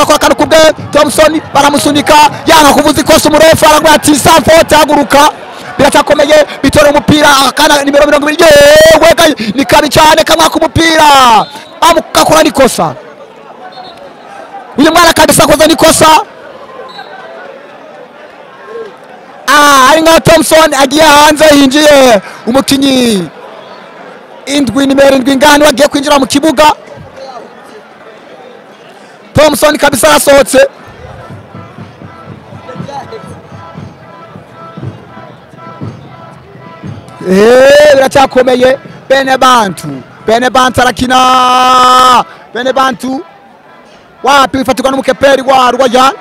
akora akantu kubwe Thompson baramusunika yanga kuvuza ikosa umurefu arangwa ati sans faute haguruka biracakomeye bitora umupira akana nimero 20 yewe ni kabi cyane kamwaka umupira amukakora nikosa uyu mwana kabisa akoze nikosa ari nka Thompson agiye hanze hinjiye umukinyi indwi nimero 7 ngani wagiye kwinjira mu kibuga Thompson kabisa arasohotse biracyakomeye Bene Bantu arakina Bene Bantu wapi bifatirwa n'umukeperi wa Royal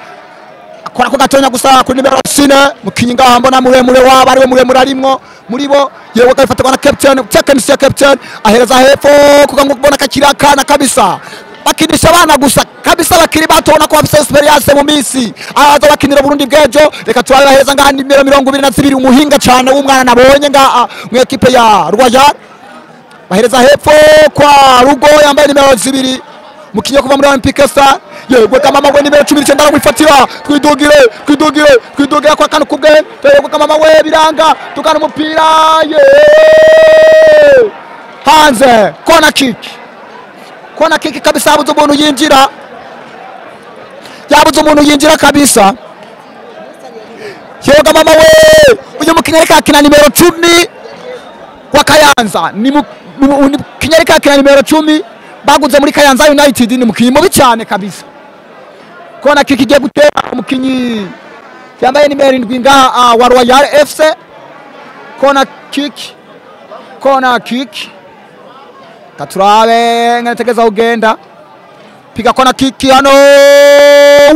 akora ko gatonya gusa kuri nimero 6 mukinyi ngaha mbona muremure waba ariwe muremure arimwo muri bo yewe gafatirwa na captain technician captain ahereza hepfo kuko ngo kubona kakira kana kabisa bakinisha abana gusa kabisa bakiri bato ubona ko bafite experience mu minsi abaza bakinira Burundi bw'ejo reka turabaheza ngaha nimero 22 umuhinga cyane w'umwana nabonye ngaha mu equipe ya Royal bahereza hepfo kwa Rugo yambaye nimero 2 mukinyo kuva muri Olympique Star yego kamama we nimero 19 aramwifatira twidugire kwa kanu kubwe yego kamama we biranga tukana umupira ye hanze corner kick kabisa yabuze umuntu yinjira kabisa yego mama we uyu mukinnyi ariko akina nimero 10 wa Kayanza ni mukinnyi ariko akina nimero 10 baguze muri Kayanza United ni mukinnyi mubi cyane kabisa corner kick igiye gutera umukinnyi yambaye nimero 7 ngaha wa Royal FC corner kick katurabe ngategeza ugenda piga kona kiki hano we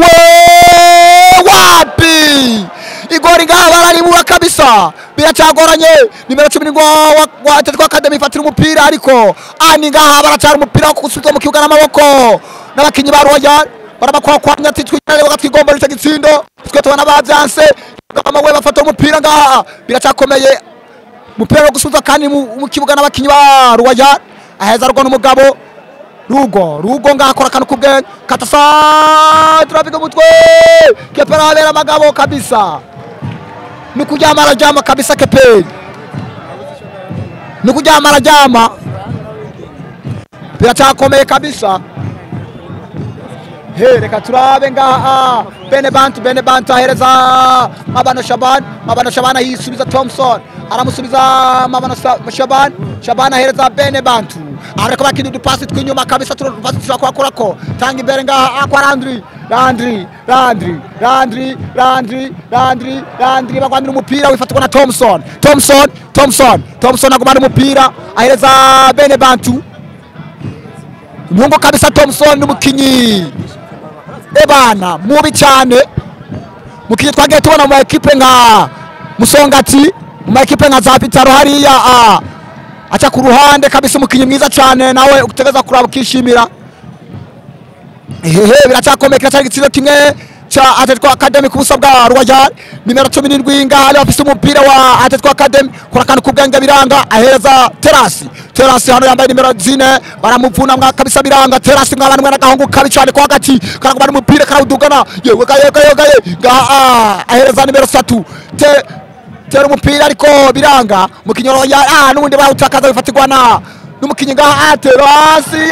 wapi igori ngaha bararibura kabisa biracagoranye nimero 10 wa Atletico Academy ifatira umupira ariko ani ngaha baracara umupira wo gusubizwa mu kibuga n'amaboko n'abakinyi ba Royal barabakwakwanya ati twigare bagatwigombora ico gitsindo twe tubona bavyanse amawe bafata umupira ngaha biracakomeye umupira wo gusubizwa kandi mu kibuga n'abakinyi ba Royal aheza rugo n'umugabo Rugo ngaha akora akantu kubwe katasa turabiga umutwe kepera abera amagabo kabisa ni kuryama araryama kabisa keperi ni kuryama araryama biracyakomeye kabisa reka turabe ngaha Bene Bantu ahereza Mabano Shaban ayisubiza Thompson aramusubiza Mabano Shaban ahereza Bene Bantu ariko bakindi udupasi tw'inyuma kabisa turupasi tushobora kubakorako tanga imbere ngaha kwa Landry bagwanira umupira wifatirwa na Thompson agumana umupira ahereza Bene Bantu umuhungu kabisa Thompson n'umukinyi ebana mubi cyane mukinyi twagiye tubona mu equipe nka Musongati mu equipe nka za Pitaro hariya aca ku ruhande kabisa umukinyi mwiza cyane nawe utegeza kuraba ukishimira biracyakomeye kiracyari igitsindo kimwe cha Atletico Academy ku busa bwa Royal nimero 17 ngaha afise umupira wa Atletico Academy kora akantu kubwenge biranga ahereza Terasi hano yambaye nimero 4 baramuvuna mwa kabisa biranga Terasi mwabana mwana gahungu kabi cyane kwa hagati karagubana umupira karawudugana yewe gaye ngaha ahereza nimero 3 tera umupira ariko biranga umukinyi wa Royal n'ubundi bawutakaza bifatirwa na n'umukinyi ngaha Terasi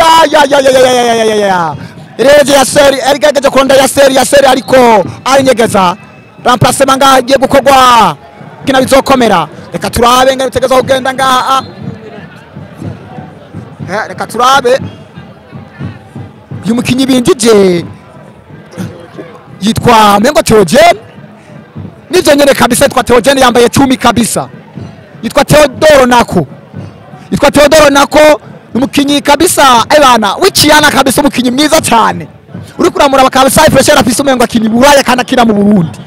ya Reje Yaseri erigegeje kuronda Yaseri ariko arinyegeza remplacement ngaha agiye gukorwa kina bizokomera reka turabe ngari bitegeza kugenda ngaha reka turabe uyu mukinyi binjije yitwa Mengo Theogene nivyo nyene kabisa yitwa Theogene yambaye 10 kabisa yitwa Theodoro nako umukinyi kabisa ebana wiciyana kabisa umukinyi mwiza cyane uri kuramura bakabisa fresh afise umengo akini buraya kana kina mu Burundi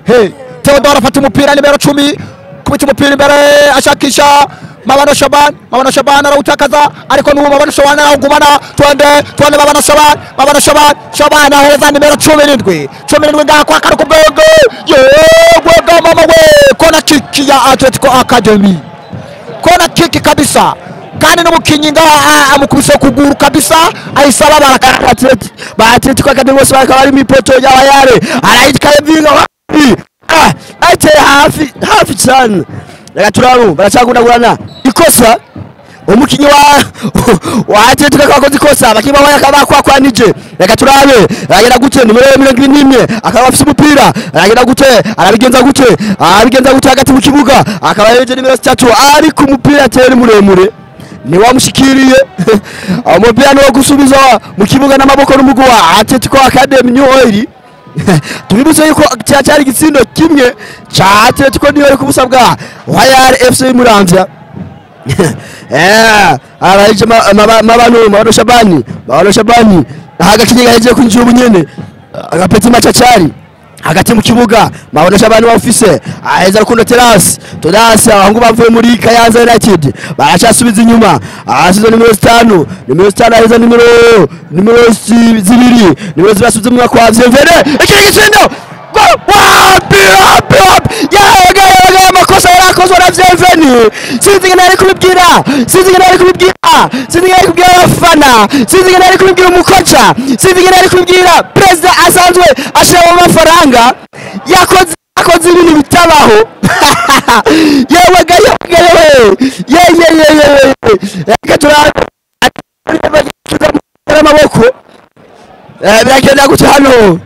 hey Theodore afata umupira nimero 10 kubita umupira imbere ashakisha Mabano Shaban, Mabano Shaban arawutakaza ariko n'ubu Mabano Shaban arawugumana. Twende twende Mabano Shaban, Mabano Shaban, Shaban ahereza nimero 17, 17 ngaha kwa Karuko Bwenge. Yewe ga mama we, kona kiki ya Atletico Academy, kona kiki kabisa. Kandi n'umukinyi ngaha amukubise kuguru kabisa ayisaba baraka Atletico Academy bose bakaba bari mu ipoto ya Wayare arayikavinga wapi ateye hafi hafi cyane. Reka turabu baracagundagurana ikosa umukinyi wa Atletico akakoze ikosa abakinyi ba Wayare akaba bakwakwanije. Reka turabe aragenda gute nimero 21 akaba afise umupira aragenda gute arabigenza gute arabigenza gute hagati mu kibuga akaba yeje nimero 3 ariko umupira ateye muremure niwamushikiriye umupira ni wo gusubiza mu kibuga n'amaboko n'umugwi wa Atletico Academy New Oil. Tubibutse yuko cyari igitsindo kimwe ca Atletico New Oil ku busa bwa Wayare FC Muramvya. Araje Mabano Shabani, Mabano Shabani agakinyi gahejeje kwinjira ubunyene agapeti machachari hagati mu kibuga Mabano Shabani wa office aheza Rukundo Terasi Terasi abahungu bavuye muri Kayanza United baracasubiza inyuma ahasize nimero 5 nimero 5 aheza nimero 2 nimero zibasubiza mu kwa Vyemvene ikiri gitsindo wapi wapi wapi yaga amakosa yarakozwe na Vyemvene. Sinzi ngene ari kubibwira, sinzi ngene ari kubibwira, sinzi ngene ari kubwira abafana, sinzi ngene ari kubibwira umukoca, sinzi ngene ari kubibwira president asanzwe ashiramo amafaranga. Yakoze ibintu bitabaho. Yewe ga yewe ye ye ye ye reka turabe amaboko biragenda gute hano.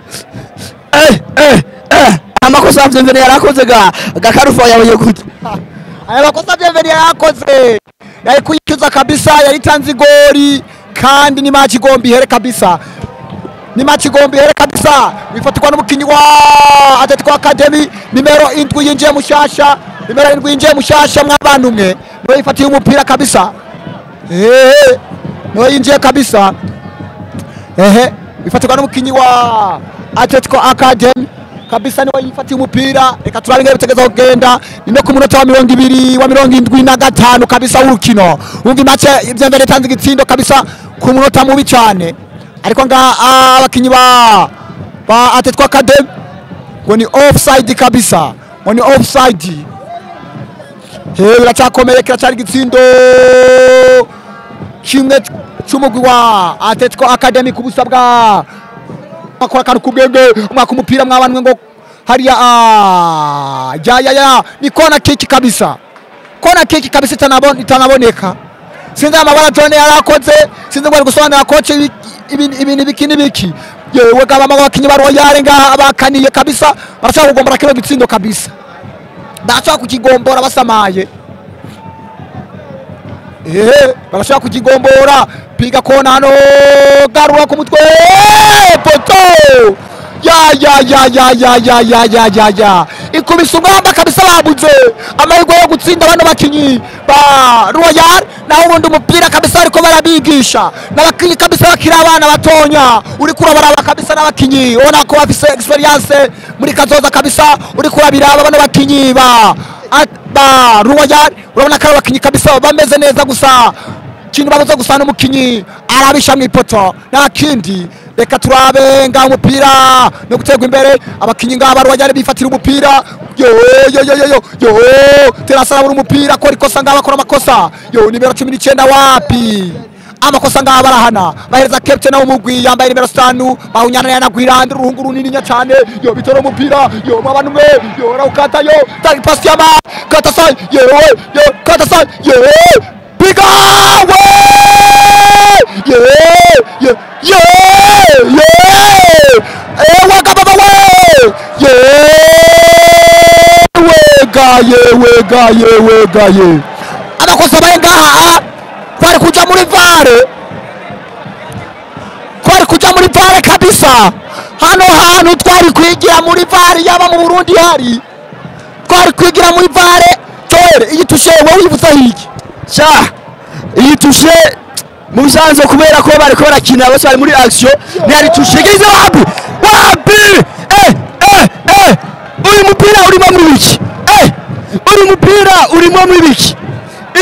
Amakosa Vyemvene yarakoze ga Karufa yabonye gute? Aya makosa Vyemvene yarakoze yari kuyicuza kabisa, yaritanze igori kandi ni match igomba ihere kabisa, ni match igomba ihere kabisa. Bifatirwa n'umukinyi wa Atletico Academy nimero 7 yinjiye mushasha, nimero 7 yinjiye mushasha mwabantu mwe niwe yifatiye umupira kabisa. Niwe yinjiye kabisa. Bifatirwa n'umukinyi wa Atletico Academy kabisa niwe yifatiye umupira. Reka turabe ingene bitegeza kugenda. Ni no ku munota wa 20 wa 75 kabisa w'urukino. Wumva match Vyemvene itanze igitsindo kabisa ku munota mubi cyane, ariko nga abakinyi ba Atletico Academy ngo ni offside kabisa, ngo ni offside. Biracakomeye kiracyari igitsindo kimwe cy'umugwi wa Atletico Academy ku busa bwa akora akantu k'ubwenge umwaka umupira mwabanwe ngo hariya ya ni kona kiki kabisa, kona kiki kabisa itanaboneka. Sinzi amabara John yarakoze, sinzi ngo ari gusobanura coach ibintu biki n'ibiki. Yewe gaba abakinyi ba Royal ngaha abakaniye kabisa barashaka kugombora kino gitsindo kabisa, barashaka kukigombora basamaye. Barashaka kukigombora. Piga kona hano, garura ku mutwe poto ya ya ya ya ya ya ya ya ya ya ikubise umwamba kabisa. Babuze amahirwe yo gutsinda bano bakinyi ba Royal, naho ubundi umupira kabisa ariko barabigisha n'abakinyi kabisa bakiri abana batonya, uri kurabaraba kabisa n'abakinyi ubona ko bafise experience muri kazoza kabisa. Uri kurabiraba bano bakinyi ba Royal urabona ko abakinyi kabisa bameze neza, gusa kintu babuze gusa n'umukinyi arabisha mu ipoto nta kindi. Reka turabe ngaho umupira no guterwa imbere abakinyi ngaho Royal bifatira umupira. Yo yo yo yo yo Terasi arabura umupira akora ikosa ngaho akora amakosa. Yo nimero 19 wapi amakosa ngaho barahana bahereza captain w'umugwi yambaye nimero 5 bahunyana yanagwiranda uruhungu runini nya cyane. Yo bitora umupira yo mwabantu mwe yo raukata yo tari pass ya ma kata sai yo yo kata sai yo piga we ye ye ye ye waka baba we ye wega ye wega ye wega ye amakosa baye ngaha kwari kuja muri VAR, kwari kuja muri VAR kabisa. Hano hantu twari kwigira muri VAR yaba mu Burundi hari twari kwigira muri VAR. Joel iyi tushe wowe wibutsa hiki sha iyi tushe mu bisanzwe kubera ko bariko barakina bose bari muri action ntiyari tushe gize wapi wapi uyu mupira urimo muri biki uyu mupira urimo muri biki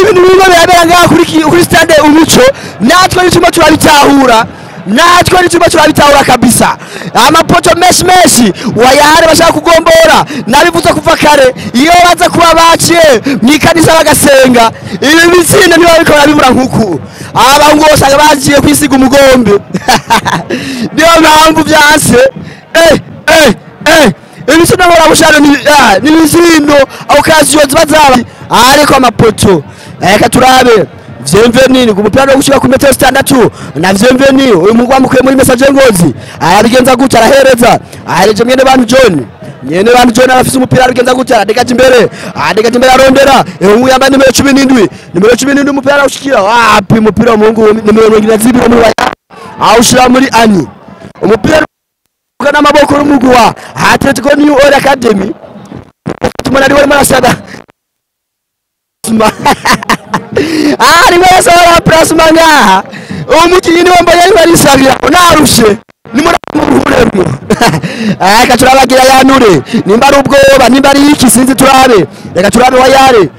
Ibintu bimwe birabera ngaha kuri stade Umuco, natwe nicuma turabitahura, natwe nicuma turabitahura kabisa. Amapoto menshi menshi wayare bashaka kugombora, nabivuze kuva kare, iyo baza kuba baciye mwikanisa bagasenga ibi bitsinda ntibabikora bimura nkuku. Abahungu bose bagiye kwisiga umugombe. Niyo mpamvu byanse. Ibitsina nkora bushano ni ibizindo okaziyo ziba zaba ariko amapoto. Reka turabe Bienvenue ku mupira wo gushika ku metero 6 na Bienvenue uyu mugwa mukuye muri Message Ngozi arabigenza gutya, arahereza ahereje mwene bantu John, mwene bantu John arafise umupira arabigenza gutya, adegaje imbere, adegaje imbere arondera uyu yambaye nimero 17, nimero 17 umupira arawushikira wapi, umupira w'umuhungu nimero 22 muri awushira muri Ani, umupira n'amaboko y'umugwi wa Atletico New Oil Academy. Tumana ari barimo arasaba arimo arasaba plasma ngaha, umukinyi niwe mbonye arimo arisabira narushe nimuramururemwo. Reka turabagira yanure nimba ari ubwoba nimba ari iki sinzi, turabe reka turabe wayare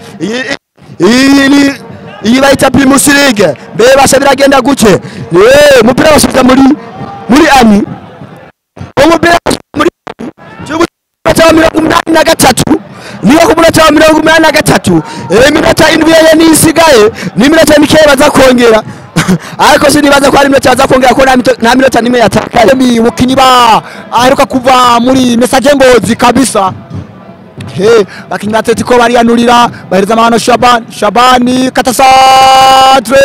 iyi bayita Primus League mbe basha biragenda guke. Umupira basubiza muri Ani, umupira muri cya 83 niyo ku munota wa 83, iminota 7 yeye nisigaye ni iminota mike baza kongera, ariko sinibaza ko ari iminota baza kongera ko nta minota nimwe yatakaye. Mukinyi ba aheruka kuva muri Message Ngozi kabisa. Bakinyi ba Atletico bariyanurira bahereza amahano Shaban, Shabani katasantre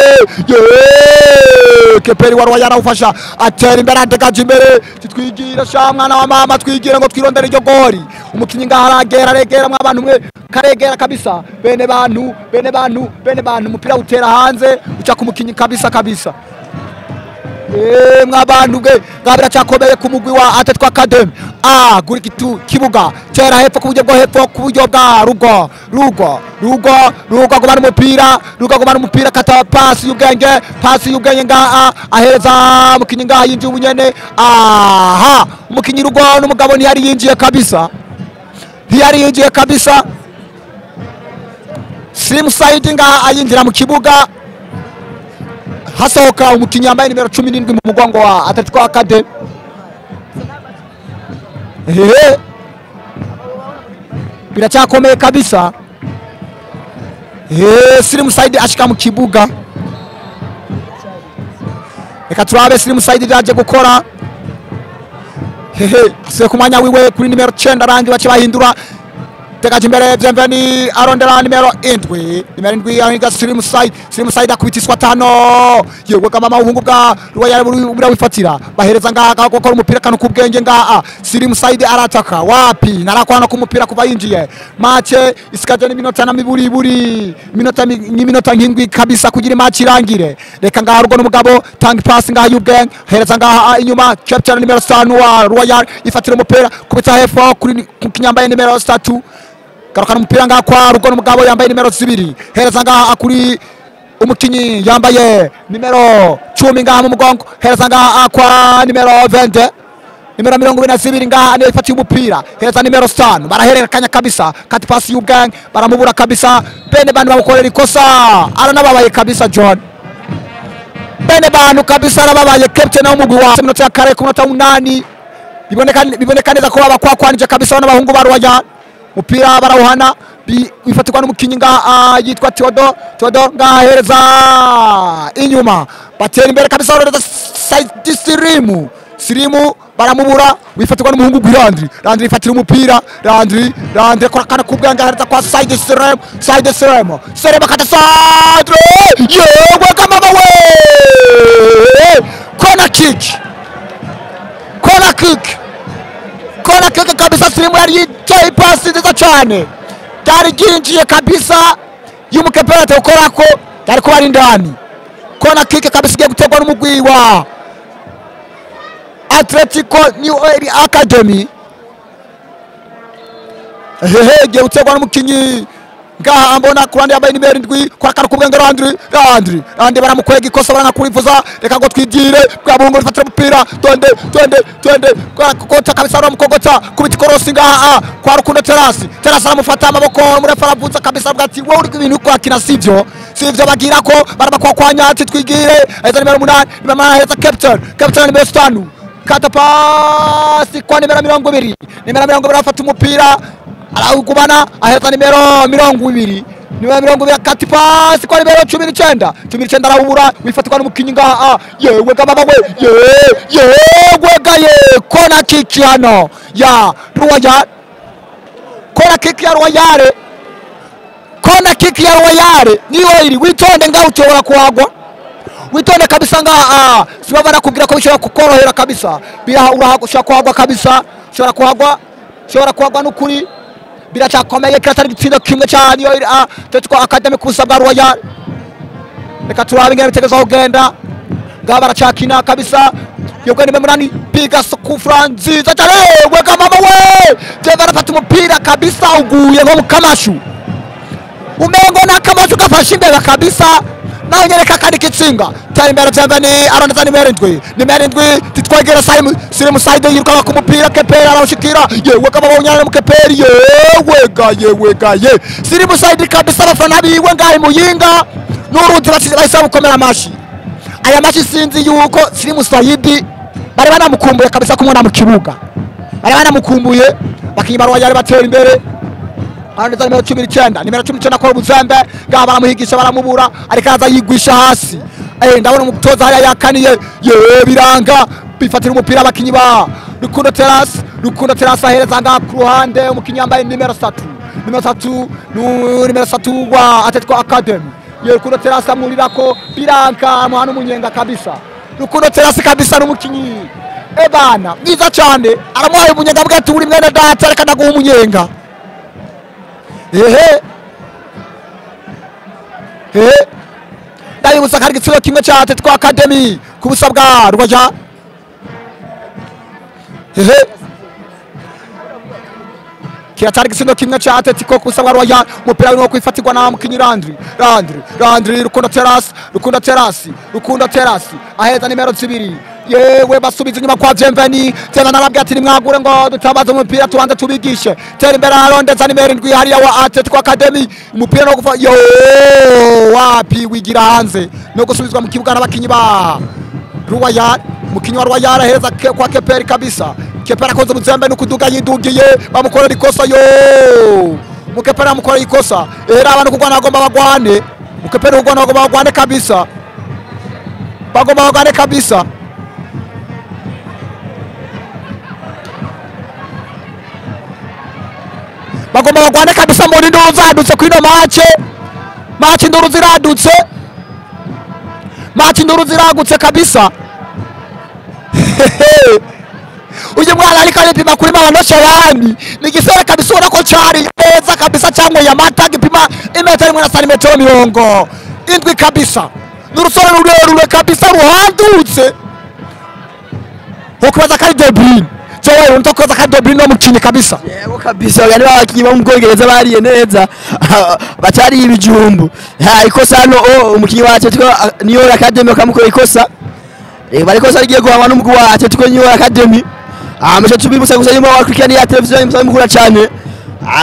Keperi wa Royal arawufasha atera imbere adegaje imbere, titwigira sha mwana wa mama, twigira ngo twirondere iryo gori. Umukinyi ngaha aragera aregera mwabantu mwe karegera kabisa, bene bantu bene bantu bene bantu, umupira utera hanze uca ku mukinyi kabisa kabisa. Mwabantu bwe ngabira cyakomeye ku mugwi wa Atletico Academy. Guri kitu kibuga tera hepfo ku buryo bwo hepfo ku buryo bwa Rugo Rugo Rugo Rugo gumana umupira, Rugo gumana umupira, kata pasi y'ubwenge, pasi y'ubwenge ngaha ahereza umukinyi ngaha yinjiye ubunyene. Aha umukinyi Rugo n'umugabo ntiyari yinjiye kabisa, ntiyari yinjiye kabisa. Slim Said ngaha ayinjira mu kibuga, hasohoka umukinyi yambaye nimero 17 mu mugongo wa Atletico Academy. Biracyakomeye kabisa. Slim Said ashika mu kibuga, reka turabe Slim Said yaje gukora. Asuye ku mwanya wiwe kuri nimero 9 arangi bace bahindura Tekaje imbere Bienvenue arondera nimero 7, nimero 7 ahiga Slim Said, Slim Said akubitiswa 5 yewe kama ubuhungu bwa Royal burawifatira bahereza ngaha gukora umupira kanu kubwenge ngaha. Slim Said arataka wapi narakwana ku mupira kuva yinjiye match isikaje n'iminota na miburi buri minota n'iminota nk'indwi kabisa kugira match irangire. Reka ngaha rugo n'umugabo tang pass ngaha y'ubwenge hereza ngaha inyuma capture nimero 5 wa Royal ifatira umupira kubita hepfo kuri kinyambaye nimero 3 garukana umupira ngaha kwa rugo n'umugabo yambaye nimero 2 hereza ngaha kuri umukinyi yambaye nimero 10 ngaha mu mugongo hereza ngaha kwa nimero 20 nimero 22 ngaha niyo ifatiye umupira hereza nimero 5 barahererekanya kabisa kati pasi y'ubwenge baramubura kabisa bene bantu bamukorera ikosa aranababaye kabisa John bene bantu kabisa arababaye captain w'umugwi wa minota ya kare ku minota 8 biboneka neza ko babakwakwanije kabisa n'abahungu ba Royal mupira barawuhana bifatirwa n'umukinyi ngaha yitwa Theodore Theodore ngaha hereza inyuma batera imbere kabisa baroreza Sirimu Sirimu baramubura wifatirwa n'umuhungu Gwirandri Landry ifatira umupira Landry Landry akora kana kubwanga hereza kwa Said Sirimu Said Sirimu Sirimu akata Sandre yewe kama we corner kick corner kick corner kick kabisa. Sirimu yari yicaye pasi nziza cyane byari byinjiye kabisa y'umukepera ukorako byari kuba ari indani corner kick kabisa igiye gutegwa n'umugwi wa Atletico New Oil Academy. Hehe igiye gutegwa n'umukinyi Ngaha mbona kurandi yambaye nimero 7 kwa karu kubwenge Landry Landry baramukwega ikosa baranakurivuza reka ngo twigire bwa bungo rifatira umupira twende twende twende kwa kokota kabisa baramukogota kubita ikorosi ngaha kwa Rukundo Terasi Terasi aramufata amaboko umurefa aravuza kabisa avuga ati wowe uri ibintu kwakina sivyo sivyo bagira ko barabakwa kwa nyatsi twigire aheza nimero 8 nimero 8 aheza captain nimero 5 kata pasi kwa nimero 20 nimero 20 afata umupira arawugumana aheza nimero 20 nimero 20 kati pasi kwa nimero 19 19 arawubura wifatirwa n'umukinyi ngaha yewe gababa we yewe gaye kona kiki hano ya Royal kona kiki ya Royal kona kiki ya Royal niyo iri witonde ngaho ushobora kuhagwa witonde kabisa ngaha sibaba nakubwira ko bishobora kukorohera kabisa biraha ushobora kuhagwa kabisa ushobora kuhagwa n'ukuri biracakomeye kiratari gitsinda kimwe cyane yo Atletico Academy kusabwa Royal reka turabe ingene bitegezo kugenda ngaba baracakina kabisa yobwe nimero 8 piga kufra nziza cyane wega mama we je barafata umupira kabisa uguye nko mukamashu umengo na kamashu gafashe imbere kabisa nawe nyereka kandi kitsinga tari imbere cyane arondeza nimero 7 nimero 7 titwegera Sirimu Saide yiruka ku mupira Kepera arawushikira yewe kaba bonyana mu Keperi yewe ga yewe ga ye Sirimu Saide kabisa abafana biwe ngahe muyinga n'urundi bahise bukomera amashi aya mashi sinzi yuko Sirimu Saide bari banamukumbuye kabisa kumubona mu kibuga bari banamukumbuye bakinyi barwa yari batera imbere arondeza nimero 19 nimero 19 akora ubuzembe ngaha baramuhigisha baramubura ariko araza yigwisha hasi ndabona umutoza hariya yakaniye yewe biranga bifatira umupira abakinyi ba Rukundo Terasi Rukundo Terasi ahereza ngaha ku ruhande umukinyi yambaye nimero 3 nimero 3 nimero 3 wa Atletico Academy ye Rukundo Terasi amurirako biranka amuha n'umunyenga kabisa Rukundo Terasi kabisa n'umukinyi ebana mwiza cyane aramuhaye umunyenga avuga ati uri mwene data reka ndaguha umunyenga ehe ndabibutsa ko ari igitsina kimwe cya Atletico Academy ku busa bwa Royal ehe kiratari igitsina kimwe cya Atletico ku busa bwa Royal umupira urimo kwifatirwa na mukinyi Landry Rukundo Terasi aheza nimero 2 yewe basubiza inyuma kwa Jemveni tena narabwira ati nimwagure ngo dutabaze umupira tubanze tubigishe tera imbere arondeza nimero 7 hariya wa Atletico Academy umupira no kuva yo wapi wigira hanze no gusubizwa mu kibuga n'abakinyi ba Royal umukinyi wa Royal ahereza kwa Keperi kabisa Keperi akoze ubuzembe no kuduga yidugiye bamukorera ikosa yo mukeperi amukorera ikosa era abantu kugwana bagomba bagwane mukeperi kugwana bagomba bagwane kabisa bagomba bagwane kabisa bagomba bagwane kabisa muri nduru zadutse kwino match induru ziradutse match induru ziragutse kabisa uyu mwana ariko aripima kuri mabano shabani ni gisore kabisa ubona ko cari neza kabisa cyangwa yamata gipima imetero imwe na santimetero 70 kabisa n'urusore rurerure kabisa ruhandutse ukubaza kari De Bruyne cyo untokoza ka De Bruyne mukinyi kabisa yego kabisa yani bakinyi bo mu Bwongereza bariye neza batari ibijumbu ha ikosa hano umukinyi wa Atletico New Academy akamukora ikosa bari kosa rigiye guhanwa n'umugwi wa Atletico New Academy amasha tubibutsa gusa nyuma wa kurikirana ya televiziyo musanzwe mukura cyane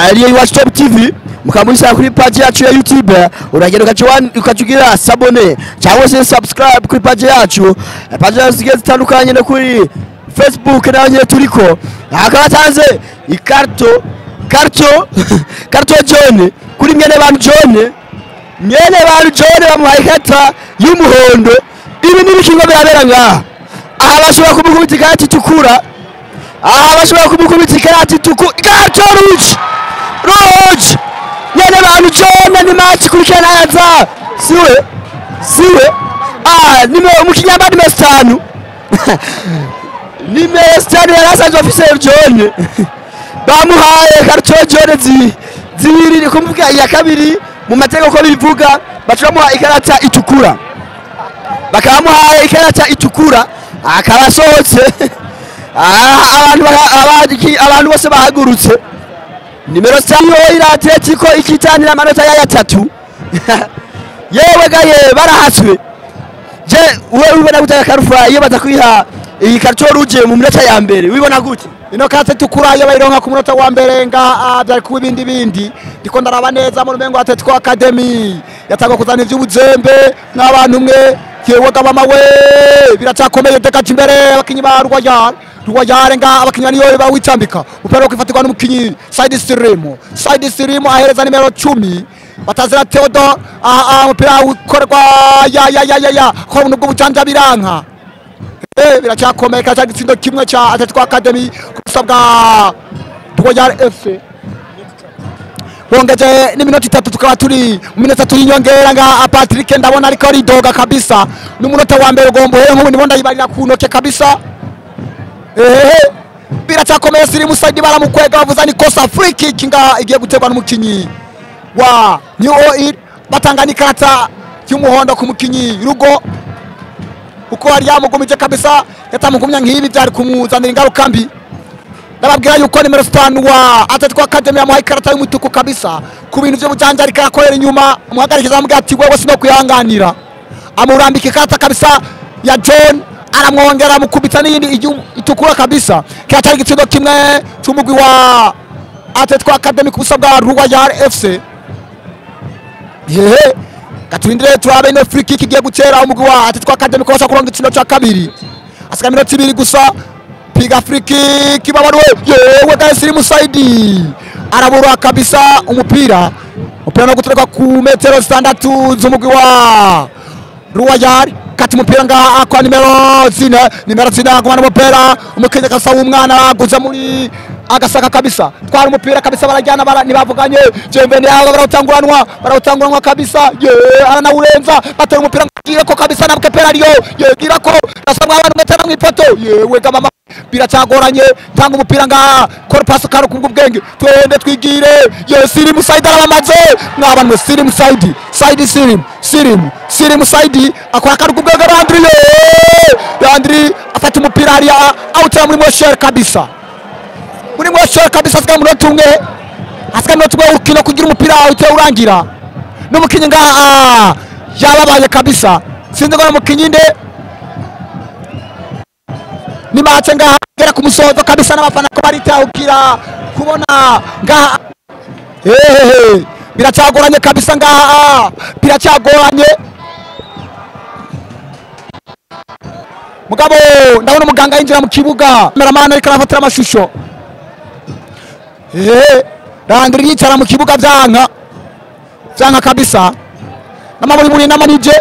ariyo Iwacu Top TV mukamurisha kuri page yacu ya YouTube uragenda ukacugira sabone cyangwa se subscribe kuri page yacu page yacu zigiye zitandukanye no kuri Facebook nayo nyine turiko akaba atanze ikarto karto John kuri mwene bantu John bamuhaye ikarita y'umuhondo ibi ni ibikingo birabera ngaha aha bashobora kumukubita ikarita itukura aha bashobora kumukubita ikarita itukura ikarita rouge mwene bantu John ni match kurikirana yaza siwe nimero umukinyamba nimero 5 nimero 5 yari asanzwe afise John bamuhaye karito John zibiri kumvuga iya kabiri mu mategeko ko bivuga bacamuha ikarata itukura bakamuhaye ikarata itukura akaba asohotse abantu bose bahagurutse Nimero 5 ira Atletico ikitanira amanota ya 3. Yewe gaye barahaswe. Je wewe ubona gute Karufa iyo batakwiha iyi carton rouge mu minota ya mbere wibona gute? Ino kate tukura iyo bayironka ku munota wa mbere nga byari kuba ibindi bindi. Ndiko ndaraba neza mu rumengo Atletico Academy yatangwa kuzana ivy'ubuzembe n'abantu mwe yewe gabama we biracakomeye dekaje imbere abakinyi ba Royal Royal nga abakinyi niyo bawicambika umupira kwifatirwa n'umukinyi Saidi Sirimu ahereza nimero 10 batazira Theodore umupira ukorwa ya ko nubwo bucanja biranka biracakomeye kacha gitsindo kimwe cha Atletico Academy kusabwa Royal FC. Bongeje ni minota 3 tukaba turi mu minota 3 y'inyongera nga Patrick ndabona ariko ridoga kabisa n'umunota wa mbere ugomba he nk'ubu ndibonda yibarira ku ntoke kabisa. Biracakomeye Sirimu Saidi baramukwega bavuza ni kosa free kick nga igiye guterwa n'umukinyi wa New Oil batanga n'ikarata y'umuhondo ku mukinyi Rugo uko yari yamugumije kabisa yatamugumya nk'ibi byari kumuzanira ingaruka mbi. Ndababwira yuko nimero 5 wa Atletico Academy yamuhaye ikarata y'umutuku kabisa ku bintu byo bujanja ariko akorera inyuma amuhagarikiza amubwira ati wewe sino kuyanganira amurambika ikarata kabisa ya John aramwongera amukubita n'iyindi itukura kabisa cyatari igitsindo kimwe cy'umugwi wa Atletico Academy kubusa bwa Royal FC. Yehe gaturindire turabe ino free kick igiye gutera umugwi wa Atletico Academy kubasha kuronga igitsindo cya kabiri asigaye iminota 2 gusa. Piga free kick babarwe yewe gaye Sirimu Saidi arabura kabisa umupira no gutereka ku metero 6 z'umugwi wa Royal kati umupira nga kwa nimero 4 agumana umupira umukinnyi kasa w'umwana aguza muri agasaka kabisa twara umupira kabisa barajyana ntibavuganye jembe yabo barawutanguranwa kabisa ye aranawurenza batera umupira ngira ko kabisa nabwe pera ariyo ye gira ko nasabwa abantu metera mu ipoto yewe gabama biracagoranye tanga umupira nga kora pass karo kubwo bwenge twende twigire ye Sirimu Saidi arabamaze mwabanwe Sirimu Saidi Saidi Sirimu Saidi akora karo kubwo bwenge Landry afata umupira hariya awutera muri Mosher kabisa muri Mosher kabisa asigaye umunota umwe urukino kugira umupira awutera urangira n'umukinyi nga yababaye kabisa sinzi ngo n'umukinyi nde ni match nga gera ku musozo kabisa n'abafana ko baritahukira kubona nga biracagoranye kabisa nga biracagoranye mugabo ndabona umuganga yinjira mu kibuga cameraman ariko arafatira amashusho Landry yicara mu kibuga byanka kabisa n'amaburi muri n'amanije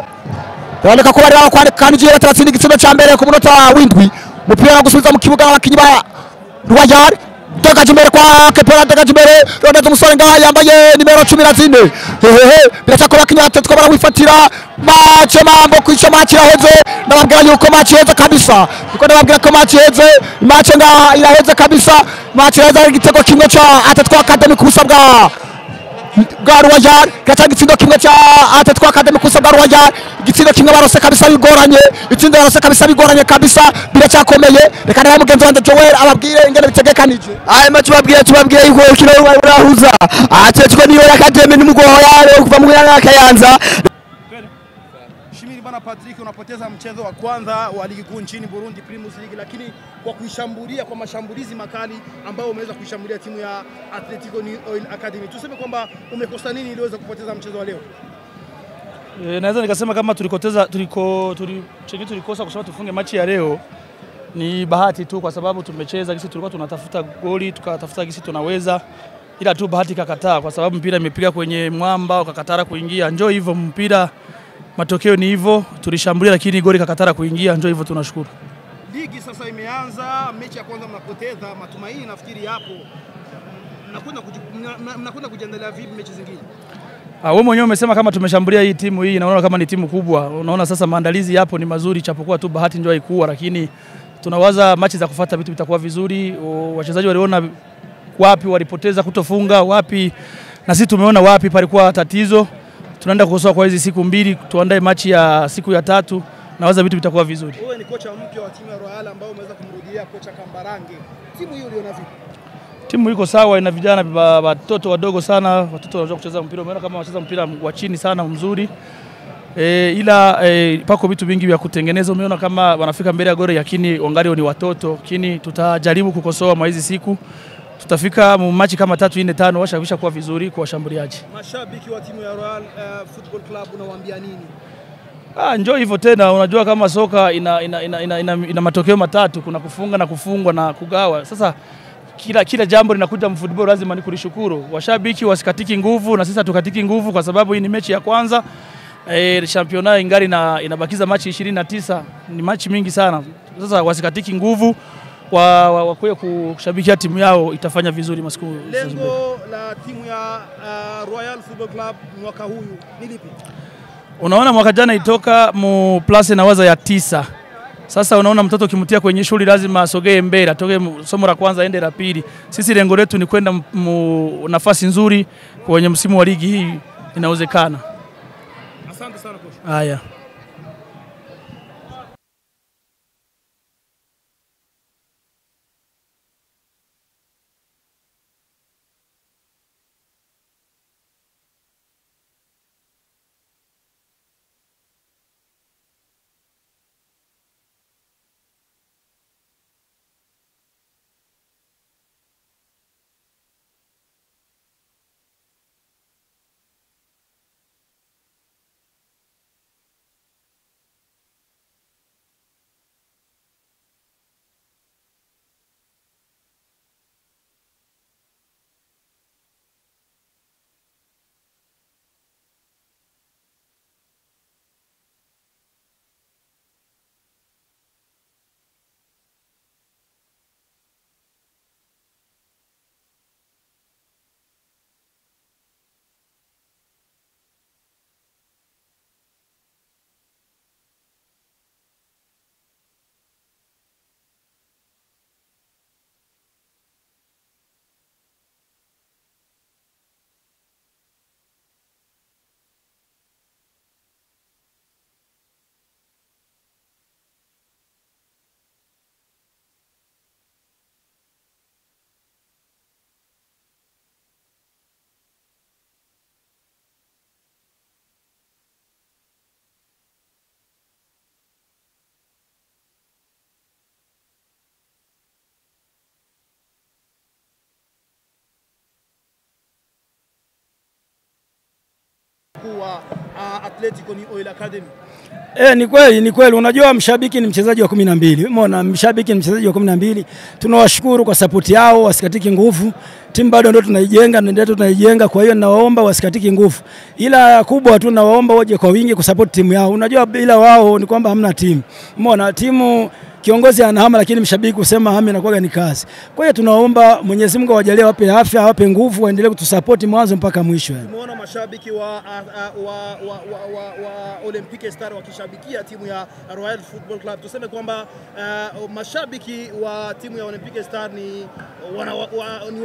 barandika ko bari bakwanije bataratsinda igitsindo cya mbere ku munota w'indwi umupira gusubiza mu kibuga abakinyi ba Royal dagaje imbere kwa Kepera dagaje imbere Ronaldo umusore ngaha yambaye nimero 14 biracakora abakinyi batatu barawifatira match mambo kwica match iraheze ndababwira yuko match iheze kabisa kuko ndababwira ko match iheze match ngaha iraheze kabisa match iraheze ari igitego kimwe cya Atletico Academy kubusa bwa Royal gacha igitsindo kimwe cya Atletico Academy kubusa bwa Royal igitsindo kimwe barose kabisa bigoranye itsinda barose kabisa bigoranye kabisa biracyakomeye reka nawe mugenzi wanje Joel ababwire ingene bitegekanije aya match babwire yuko urukino rurahuza Atletico niyo Academy n'umugwi wa Royal kuva mu ntara ya Kayanza. Shimiri bana Patrick, unapoteza mchezo wa kwanza wa ligi kuu nchini Burundi Primus League, lakini kwa kuishambulia kwa mashambulizi makali ambayo umeweza kuishambulia timu ya Atletico New Oil Academy, tuseme kwamba umekosa nini ili uweze kupoteza mchezo wa leo? Naweza nikasema kama tulikoteza tulikosa kusema tufunge machi ya leo ni bahati tu, kwa sababu tumecheza gisi tulikuwa tunatafuta goli, tukatafuta gisi tunaweza, ila tu bahati kakataa kwa sababu mpira imepiga kwenye mwamba ukakatara kuingia. Njoo hivyo mpira, matokeo ni hivyo, tulishambulia lakini goli kakatara kuingia, njoo hivyo, tunashukuru. Ligi sasa imeanza, mechi ya kwanza mnapoteza, matumaini nafikiri hapo. Mnakwenda kujiandaa vipi mechi zingine? Wewe mwenyewe umesema kama tumeshambulia hii timu hii, naona kama ni timu kubwa. Unaona sasa maandalizi yapo ni mazuri, chapokuwa tu bahati ndio haikuwa, lakini tunawaza mechi za kufuata vitu vitakuwa vizuri. Wachezaji waliona wapi walipoteza kutofunga, wapi na sisi tumeona wapi palikuwa tatizo. Tunaenda kukosoa kwa hizi siku mbili, tuandae machi ya siku ya tatu, nawaza vitu vitakuwa vizuri. Wewe ni kocha mpya wa timu ya Royal ambao umeweza kumrudia kocha Kambarange. Timu hiyo uliona vipi? Timu iko sawa, ina vijana watoto wadogo sana, watoto wanajua kucheza mpira. Umeona kama wanacheza mpira wa chini sana mzuri. Ila pako vitu vingi vya kutengeneza. Umeona kama wanafika mbele ya goli lakini wangali ni watoto. Lakini tutajaribu kukosoa mwa hizi siku. Tutafika machi kama 3, 4, 5 washawisha kuwa vizuri kwa washambuliaji. Mashabiki wa timu ya Royal Football Club unawaambia nini? Njoo hivyo tena, unajua kama soka ina matokeo matatu, kuna kufunga na kufungwa na kugawa. Sasa kila jambo linakuja mfootball lazima nikulishukuru. Washabiki wasikatiki nguvu na sisi hatukatiki nguvu kwa sababu hii ni mechi ya kwanza. Championnat ingali na inabakiza machi 29, ni machi mingi sana. Sasa wasikatiki nguvu, wakuye kushabikia timu yao itafanya vizuri masiku. Lengo la timu ya Royal Football Club mwaka huyu ni lipi? Unaona mwaka jana itoka mu plus na waza ya 9. Sasa unaona mtoto ukimtia kwenye shule lazima asogee mbele, atoke somo la kwanza aende la pili. Sisi lengo letu ni kwenda nafasi nzuri kwenye msimu wa ligi hii, inawezekana. Asante sana coach. Haya. Wa Atletico New Oil Academy. Ni kweli. Unajua mshabiki ni mchezaji wa 12. Umeona mshabiki ni mchezaji wa 12. Tunawashukuru kwa support yao, wasikatiki nguvu. Timu bado ndio tunaijenga, ndio tunaijenga. Kwa hiyo nawaomba wasikatiki nguvu. Ila kubwa tu nawaomba waje kwa wingi kusupport timu yao. Unajua bila wao ni kwamba hamna timu. Umeona timu kiongozi anahama lakini mshabiki kusema hame inakuwa ni kazi. Kwa hiyo tunaomba Mwenyezi Mungu awajalie, wape afya, wape nguvu, waendelee kutusupport mwanzo mpaka mwisho. Tumeona mashabiki wa Olympique Star wakishabikia timu ya Royal Football Club. Tuseme kwamba mashabiki wa timu ya Olympique Star ni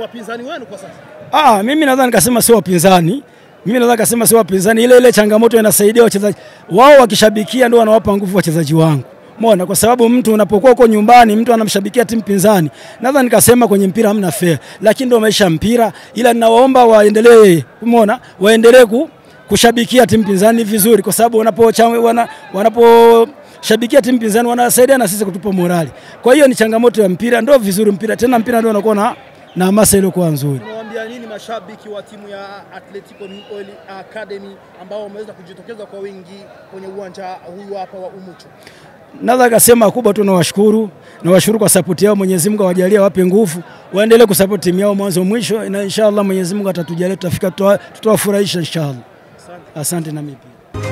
wapinzani wenu kwa sasa? Mimi nadhani nikasema sio wapinzani. Mimi nadhani kasema sio wapinzani. Ile changamoto inasaidia wachezaji. Wao wakishabikia ndio wanawapa nguvu wachezaji wangu. Mbona kwa sababu mtu unapokuwa uko nyumbani mtu anamshabikia timu pinzani. Nadhani nikasema kwenye mpira hamna fair, lakini ndio maisha mpira, ila ninawaomba waendelee, umeona, waendelee kushabikia timu pinzani vizuri kwa sababu wanaposhabikia timu pinzani wanasaidia na sisi kutupa morali. Kwa hiyo ni changamoto ya mpira, ndio vizuri mpira, tena mpira ndio unakuwa na hamasa ile kwa nzuri. Unawaambia nini mashabiki wa timu ya Atletico New Oil Academy ambao wameweza kujitokeza kwa wingi kwenye uwanja huyu hapa wa Umucho? Naweza kusema kubwa tu nawashukuru kwa support yao. Mwenyezi Mungu awajalie, wape nguvu, waendelee kusupport timu yao mwanzo mwisho, na inshallah Mwenyezi Mungu atatujalia tutafika, tutawafurahisha inshallah. Asante na mimi pia.